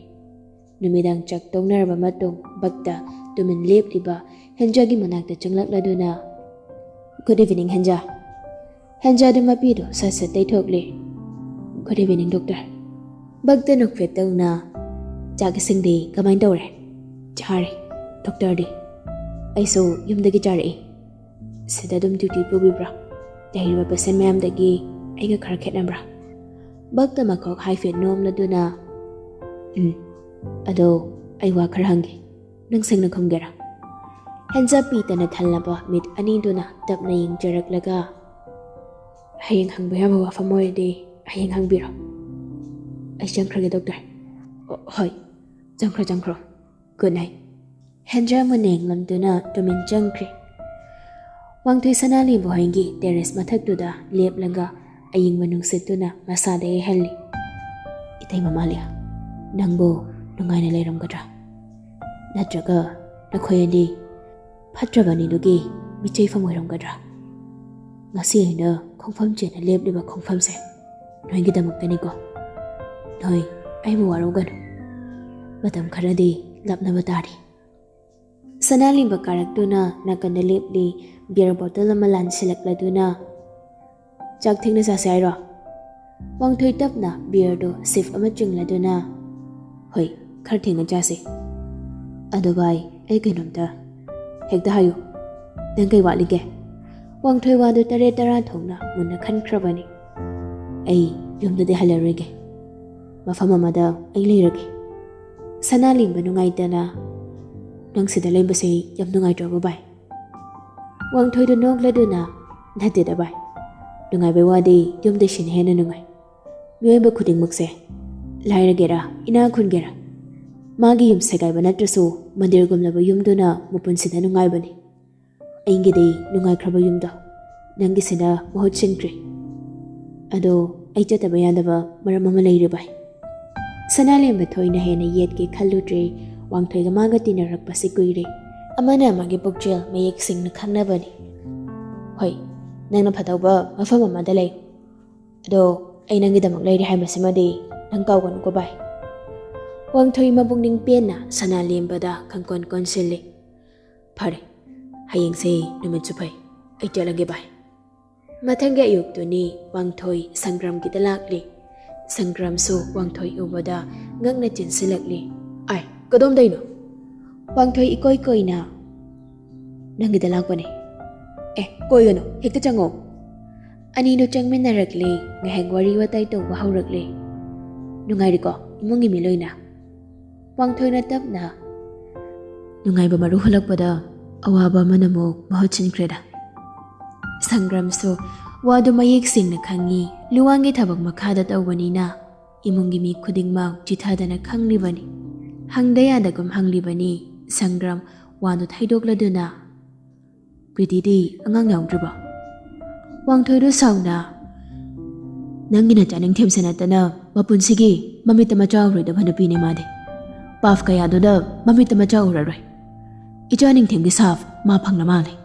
ꯅꯨꯃꯤꯗꯥꯡ ꯆꯥꯛ ꯇꯣꯛꯅꯔꯕ ꯃꯇꯨꯡ ꯚꯛꯇ ꯇꯨꯃꯤꯟ ꯂꯦꯞꯂꯤꯕ ꯍꯦꯟꯖꯥꯒꯤ ꯃꯅꯥꯛꯇ ꯆꯪꯂꯛꯂꯗꯨꯅ, "Good evening, ꯍꯦꯟꯖꯥ꯫ ꯍꯦꯟꯖꯥꯗꯨ ꯃꯄꯤꯗꯣ ꯁꯠ ꯁꯠ ꯇꯩꯊꯣꯛꯂꯦ꯫ "Good evening, doctor." ꯚꯛꯇ ꯅꯣꯛꯐꯦꯠ ꯇꯧꯅ, "ꯆꯥꯛ ꯏꯁꯤꯡꯗꯤ ꯀꯃꯥꯏꯅ ꯇꯧꯔꯦ?" "ꯆꯥꯔꯦ, ꯗꯣꯛꯇꯔꯗꯤ?" "ꯑꯩꯁꯨ ꯌꯨꯝꯗꯒꯤ ꯆꯥꯔꯛꯏ꯫ ꯁꯤꯗ ꯑꯗꯨꯝ ꯗ꯭ꯌꯨꯇꯤ ꯄꯨꯕꯤꯕ꯭ꯔꯥ? ꯂꯩꯔꯤꯕ ꯄꯦꯁꯦꯟ ꯃꯌꯥꯝꯗꯒꯤ ꯑꯩꯒ ꯈꯔ ꯈꯦꯠꯅꯕ꯭ꯔꯥ?" ꯚꯛꯇ ꯃꯈꯣꯛ ꯍꯥꯏꯐꯦꯠ ꯅꯣꯝꯂꯗꯨꯅ, "ꯎꯝ, ꯑꯗꯣ ꯑꯩ ꯋꯥ ꯈꯔ ꯍꯪꯒꯦ, ꯅꯪ ꯁꯦꯡꯅ ꯈꯨꯝꯒꯦꯔꯥ?" ꯍꯦꯟꯖꯥ ꯄꯤꯇꯅ ꯊꯜꯂꯕ ꯃꯤꯠ ꯑꯅꯤꯗꯨꯅ ꯇꯞꯅ ꯌꯦꯡꯖꯔꯛꯂꯒ, "ꯍꯌꯦꯡ ꯍꯪꯕ ꯌꯥꯕ ꯋꯥꯐꯝ ꯑꯣꯏꯔꯗꯤ ꯍꯌꯦꯡ ꯍꯪꯕꯤꯔꯣ꯫ ꯑꯩ ꯆꯪꯈ꯭ꯔꯒꯦ, ꯗꯣꯛꯇꯔ꯫" "ꯑꯣ, ꯍꯣꯏ, ꯆꯪꯈ꯭ꯔꯣ, ꯆꯪꯈ꯭ꯔꯣ꯫ Good night." ꯍꯦꯟꯖꯥ ꯃꯨꯟꯅ ꯌꯦꯡꯂꯝꯗꯨꯅ ꯇꯨꯃꯤꯟ ꯆꯪꯈ꯭ꯔꯦ꯫ ꯋꯥꯡꯊꯣꯏ ꯁꯅꯥꯂꯦꯝꯕ ꯍꯣꯏꯒꯤ ꯇꯦꯔꯦꯁ ꯃꯊꯛꯇꯨꯗ ꯂꯦꯞꯂꯒ ꯑꯏꯪꯕ ꯅꯨꯡꯁꯤꯠꯇꯨꯅ ꯃꯁꯥꯗ ꯌꯩꯍꯜꯂꯤ꯫ "ꯏꯇꯩꯃ ꯃꯥꯂꯤꯌꯥ, ꯅꯪꯕꯨ ꯅꯨꯡꯉꯥꯏꯅ ꯂꯩꯔꯝꯒꯗ꯭ꯔꯥ? ꯅꯠꯇ꯭ꯔꯒ ꯅꯈꯣꯏ ꯑꯅꯤ ꯐꯠꯇ꯭ꯔꯕ ꯑꯅꯤꯗꯨꯒꯤ ꯃꯤꯆꯩꯐꯝ ꯑꯣꯏꯔꯝꯒꯗ꯭ꯔꯥ? ꯉꯁꯤ ꯑꯩꯅ ꯈꯣꯡꯐꯝ ꯆꯦꯟꯅ ꯂꯦꯞꯂꯤꯕ ꯈꯣꯡꯐꯝꯁꯦ ꯅꯣꯏꯒꯤꯗꯃꯛꯇꯅꯤꯀꯣ꯫ ꯅꯣꯏ ꯑꯩꯕꯨ ꯋꯥꯔꯧꯒꯅꯨ꯫ ꯃꯇꯝ ꯈꯔꯗꯤ ꯂꯥꯞꯅꯕ ꯇꯥꯔꯤ꯫" ꯁꯅꯥꯂꯦꯝꯕ ꯀꯥꯔꯛꯇꯨꯅ ꯅꯥꯀꯟꯗ ꯂꯦꯞꯂꯤ꯫ ꯕꯤꯌꯔ ꯕꯣꯇꯜ ꯑꯃ ꯂꯥꯟꯁꯤꯜꯂꯛꯂꯗꯨꯅ, "ꯆꯥꯛ ꯊꯦꯡꯅ ꯆꯥꯁꯦ ꯍꯥꯏꯔꯣ?" ꯋꯥꯡꯊꯣꯏ ꯇꯞꯅ ꯕꯤꯌꯔꯗꯨ ꯁꯤꯞ ꯑꯃ ꯆꯤꯡꯂꯗꯨꯅ, "ꯍꯣꯏ, ꯈꯔ ꯊꯦꯡꯅ ꯆꯥꯁꯦ꯫ ꯑꯗꯣ ꯚꯥꯏ, ꯑꯩ ꯀꯩꯅꯣꯝꯇ ꯍꯦꯛꯇ ꯍꯥꯏꯌꯨ꯫ ꯅꯪ ꯀꯩ ꯋꯥꯠꯂꯤꯒꯦ?" ꯋꯥꯡꯊꯣꯏ ꯋꯥꯗꯨ ꯇꯔꯦꯠ ꯇꯔꯥ ꯊꯣꯛꯅ ꯃꯨꯟꯅ ꯈꯟꯈ꯭ꯔꯕꯅꯤ꯫ "ꯑꯩ ꯌꯨꯝꯗꯗꯤ ꯍꯜꯂꯔꯣꯏꯒꯦ꯫ ꯃꯐꯝ ꯑꯃꯗ ꯑꯩ ꯂꯩꯔꯒꯦ꯫" ꯁꯅꯥꯂꯦꯝꯕ ꯅꯨꯡꯉꯥꯏꯇꯅ, "ꯅꯪ ꯁꯤꯗ ꯂꯩꯕꯁꯦ ꯌꯥꯝ ꯅꯨꯡꯉꯥꯏꯇ꯭ꯔꯕꯣ ꯚꯥꯏ?" ꯋꯥꯡꯊꯣꯏꯗꯨ ꯅꯣꯛꯂꯗꯨꯅ, "ꯅꯠꯇꯦꯗ ꯚꯥꯏ, ꯅꯨꯡꯉꯥꯏꯕꯩ ꯋꯥꯗꯤ ꯌꯨꯝꯗꯩ ꯁꯤꯅ ꯍꯦꯟꯅ ꯅꯨꯡꯉꯥꯏ꯫ ꯃꯤꯑꯣꯏꯕ ꯈꯨꯗꯤꯡꯃꯛꯁꯦ, ꯂꯥꯏꯔꯒꯦꯔꯥ ꯏꯅꯥꯛ ꯈꯨꯟꯒꯦꯔꯥ, ꯃꯥꯒꯤ ꯌꯨꯝ ꯁꯦꯒꯥꯏꯕ ꯅꯠꯇ꯭ꯔꯁꯨ ꯃꯟꯗꯤꯔꯒꯨꯝꯂꯕ ꯌꯨꯝꯗꯨꯅ ꯃꯄꯨꯟꯁꯤꯗ ꯅꯨꯡꯉꯥꯏꯕꯅꯤ꯫ ꯑꯩꯒꯤꯗꯤ ꯅꯨꯡꯉꯥꯏꯈ꯭ꯔꯕ ꯌꯨꯝꯗꯣ ꯅꯪꯒꯤꯁꯤꯅ ꯃꯍꯨꯠ ꯁꯤꯟꯈ꯭ꯔꯦ꯫ ꯑꯗꯣ ꯑꯩ ꯆꯠꯇꯕ ꯌꯥꯗꯕ ꯃꯔꯝ ꯑꯃ ꯂꯩꯔꯦ ꯚꯥꯏ꯫" ꯁꯅꯥꯂꯦꯝꯕ ꯊꯣꯏꯅ ꯍꯦꯟꯅ ꯌꯦꯠꯀꯦ ꯈꯜꯂꯨꯗ꯭ꯔꯦ꯫ ꯋꯥꯡꯊꯣꯏꯒ ꯃꯥꯒ ꯇꯤꯟꯅꯔꯛꯄꯁꯤ ꯀꯨꯏꯔꯦ꯫ ꯑꯃꯅ ꯑꯃꯒꯤ ꯄꯨꯛꯆꯦꯜ ꯃꯌꯦꯛ ꯁꯦꯡꯅ ꯈꯪꯅꯕꯅꯤ꯫ "ꯍꯣꯏ, ꯅꯪꯅ ꯐꯗꯧꯕ ꯃꯐꯝ ꯑꯃꯗ ꯂꯩ꯫ ꯑꯗꯣ ꯑꯩ ꯅꯪꯒꯤꯗꯃꯛ ꯂꯩꯔꯤ ꯍꯥꯏꯕꯁꯤꯃꯗꯤ ꯅꯪ ꯀꯥꯎꯒꯅꯨꯀꯣ ꯚꯥꯏ꯫" ꯋꯥꯡꯊꯣꯏ ꯃꯕꯨꯛꯅꯤꯡ ꯄꯦꯟꯅ ꯁꯅꯥꯂꯦꯝꯕꯗ ꯈꯪꯀꯣꯟ ꯀꯣꯟꯁꯤꯜꯂꯤ꯫ "ꯐꯔꯦ, ꯍꯌꯦꯡꯁꯦ ꯅꯨꯃꯤꯠꯁꯨ ꯐꯩ, ꯑꯩ ꯆꯠꯂꯒꯦ ꯚꯥꯏ꯫" ꯃꯊꯪꯒꯤ ꯑꯌꯨꯛꯇꯨꯅꯤ ꯋꯥꯡꯊꯣꯏ ꯁꯪꯒ꯭ꯔꯥꯝꯒꯤꯗ ꯂꯥꯛꯂꯤ꯫ ꯁꯪꯒ꯭ꯔꯥꯝꯁꯨ ꯋꯥꯡꯊꯣꯏ ꯎꯕꯗ ꯉꯛꯅ ꯆꯦꯟꯁꯤꯜꯂꯛꯂꯤ꯫ "ꯑꯥꯏ, ꯀꯗꯣꯝꯗꯩꯅꯣ?" ꯋꯥꯡꯊꯣꯏ ꯏꯀꯣꯏ ꯀꯣꯏꯅ, "ꯅꯪꯒꯤꯗ ꯂꯥꯛꯄꯅꯦ꯫" "ꯑꯦ, ꯀꯣꯏꯒꯅꯨ, ꯍꯦꯛꯇ ꯆꯪꯉꯣ꯫" ꯑꯅꯤꯗꯨ ꯆꯪꯃꯤꯟꯅꯔꯛꯂꯤ꯫ ꯉꯥꯏꯍꯥꯛ ꯋꯥꯔꯤ ꯋꯥꯇꯥꯏ ꯇꯧꯕ ꯍꯧꯔꯛꯂꯤ꯫ "ꯅꯨꯡꯉꯥꯏꯔꯤꯀꯣ ꯏꯃꯨꯡꯒꯤ ꯃꯤ ꯂꯣꯏꯅ?" ꯋꯥꯡꯊꯣꯏꯅ ꯇꯞꯅ, "ꯅꯨꯡꯉꯥꯏꯕ ꯃꯔꯨ ꯍꯨꯜꯂꯛꯄꯗ ꯑꯋꯥꯕ ꯑꯃꯅ ꯑꯃꯨꯛ ꯃꯍꯨꯠ ꯁꯤꯟꯈ꯭ꯔꯦꯗ꯫" ꯁꯪꯒ꯭ꯔꯥꯝꯁꯨ ꯋꯥꯗꯨ ꯃꯌꯦꯛ ꯁꯦꯡꯅ ꯈꯪꯉꯤ꯫ ꯂꯨꯋꯥꯡꯒꯤ ꯊꯕꯛ ꯃꯈꯥꯗ ꯇꯧꯕꯅꯤꯅ ꯏꯃꯨꯡꯒꯤ ꯃꯤ ꯈꯨꯗꯤꯡꯃꯛ ꯆꯤꯊꯗꯅ ꯈꯪꯂꯤꯕꯅꯤ꯫ ꯍꯪꯗ ꯌꯥꯗꯒꯨꯝ ꯍꯪꯂꯤꯕꯅꯤ꯫ ꯁꯪꯒ꯭ꯔꯥꯝ ꯋꯥꯗꯨ ꯊꯩꯗꯣꯛꯂꯗꯨꯅ, "ꯄ꯭ꯔꯤꯇꯤꯗꯤ ꯑꯉꯥꯡ ꯌꯥꯎꯗ꯭ꯔꯤꯕꯣ?" ꯋꯥꯡꯊꯣꯏꯗꯨ ꯁꯥꯎꯅ, "ꯅꯪꯒꯤ ꯅꯆꯥ ꯅꯤꯡꯊꯦꯝꯁꯦ ꯅꯠꯇꯅ ꯃꯄꯨꯟꯁꯤꯒꯤ ꯃꯃꯤꯠꯇ ꯃꯆꯥ ꯎꯔꯣꯏꯗꯕ ꯅꯨꯄꯤꯅꯦ ꯃꯥꯗꯤ꯫ ꯄꯥꯐ ꯀꯌꯥꯗꯨꯅ ꯃꯃꯤꯠꯇ ꯃꯆꯥ ꯎꯔꯔꯣꯏ꯫ ꯏꯆꯥ ꯅꯤꯡꯊꯦꯝꯒꯤ ꯁꯥꯐ ꯃꯥ ꯐꯪꯂ ꯃꯥꯜꯂꯦ꯫"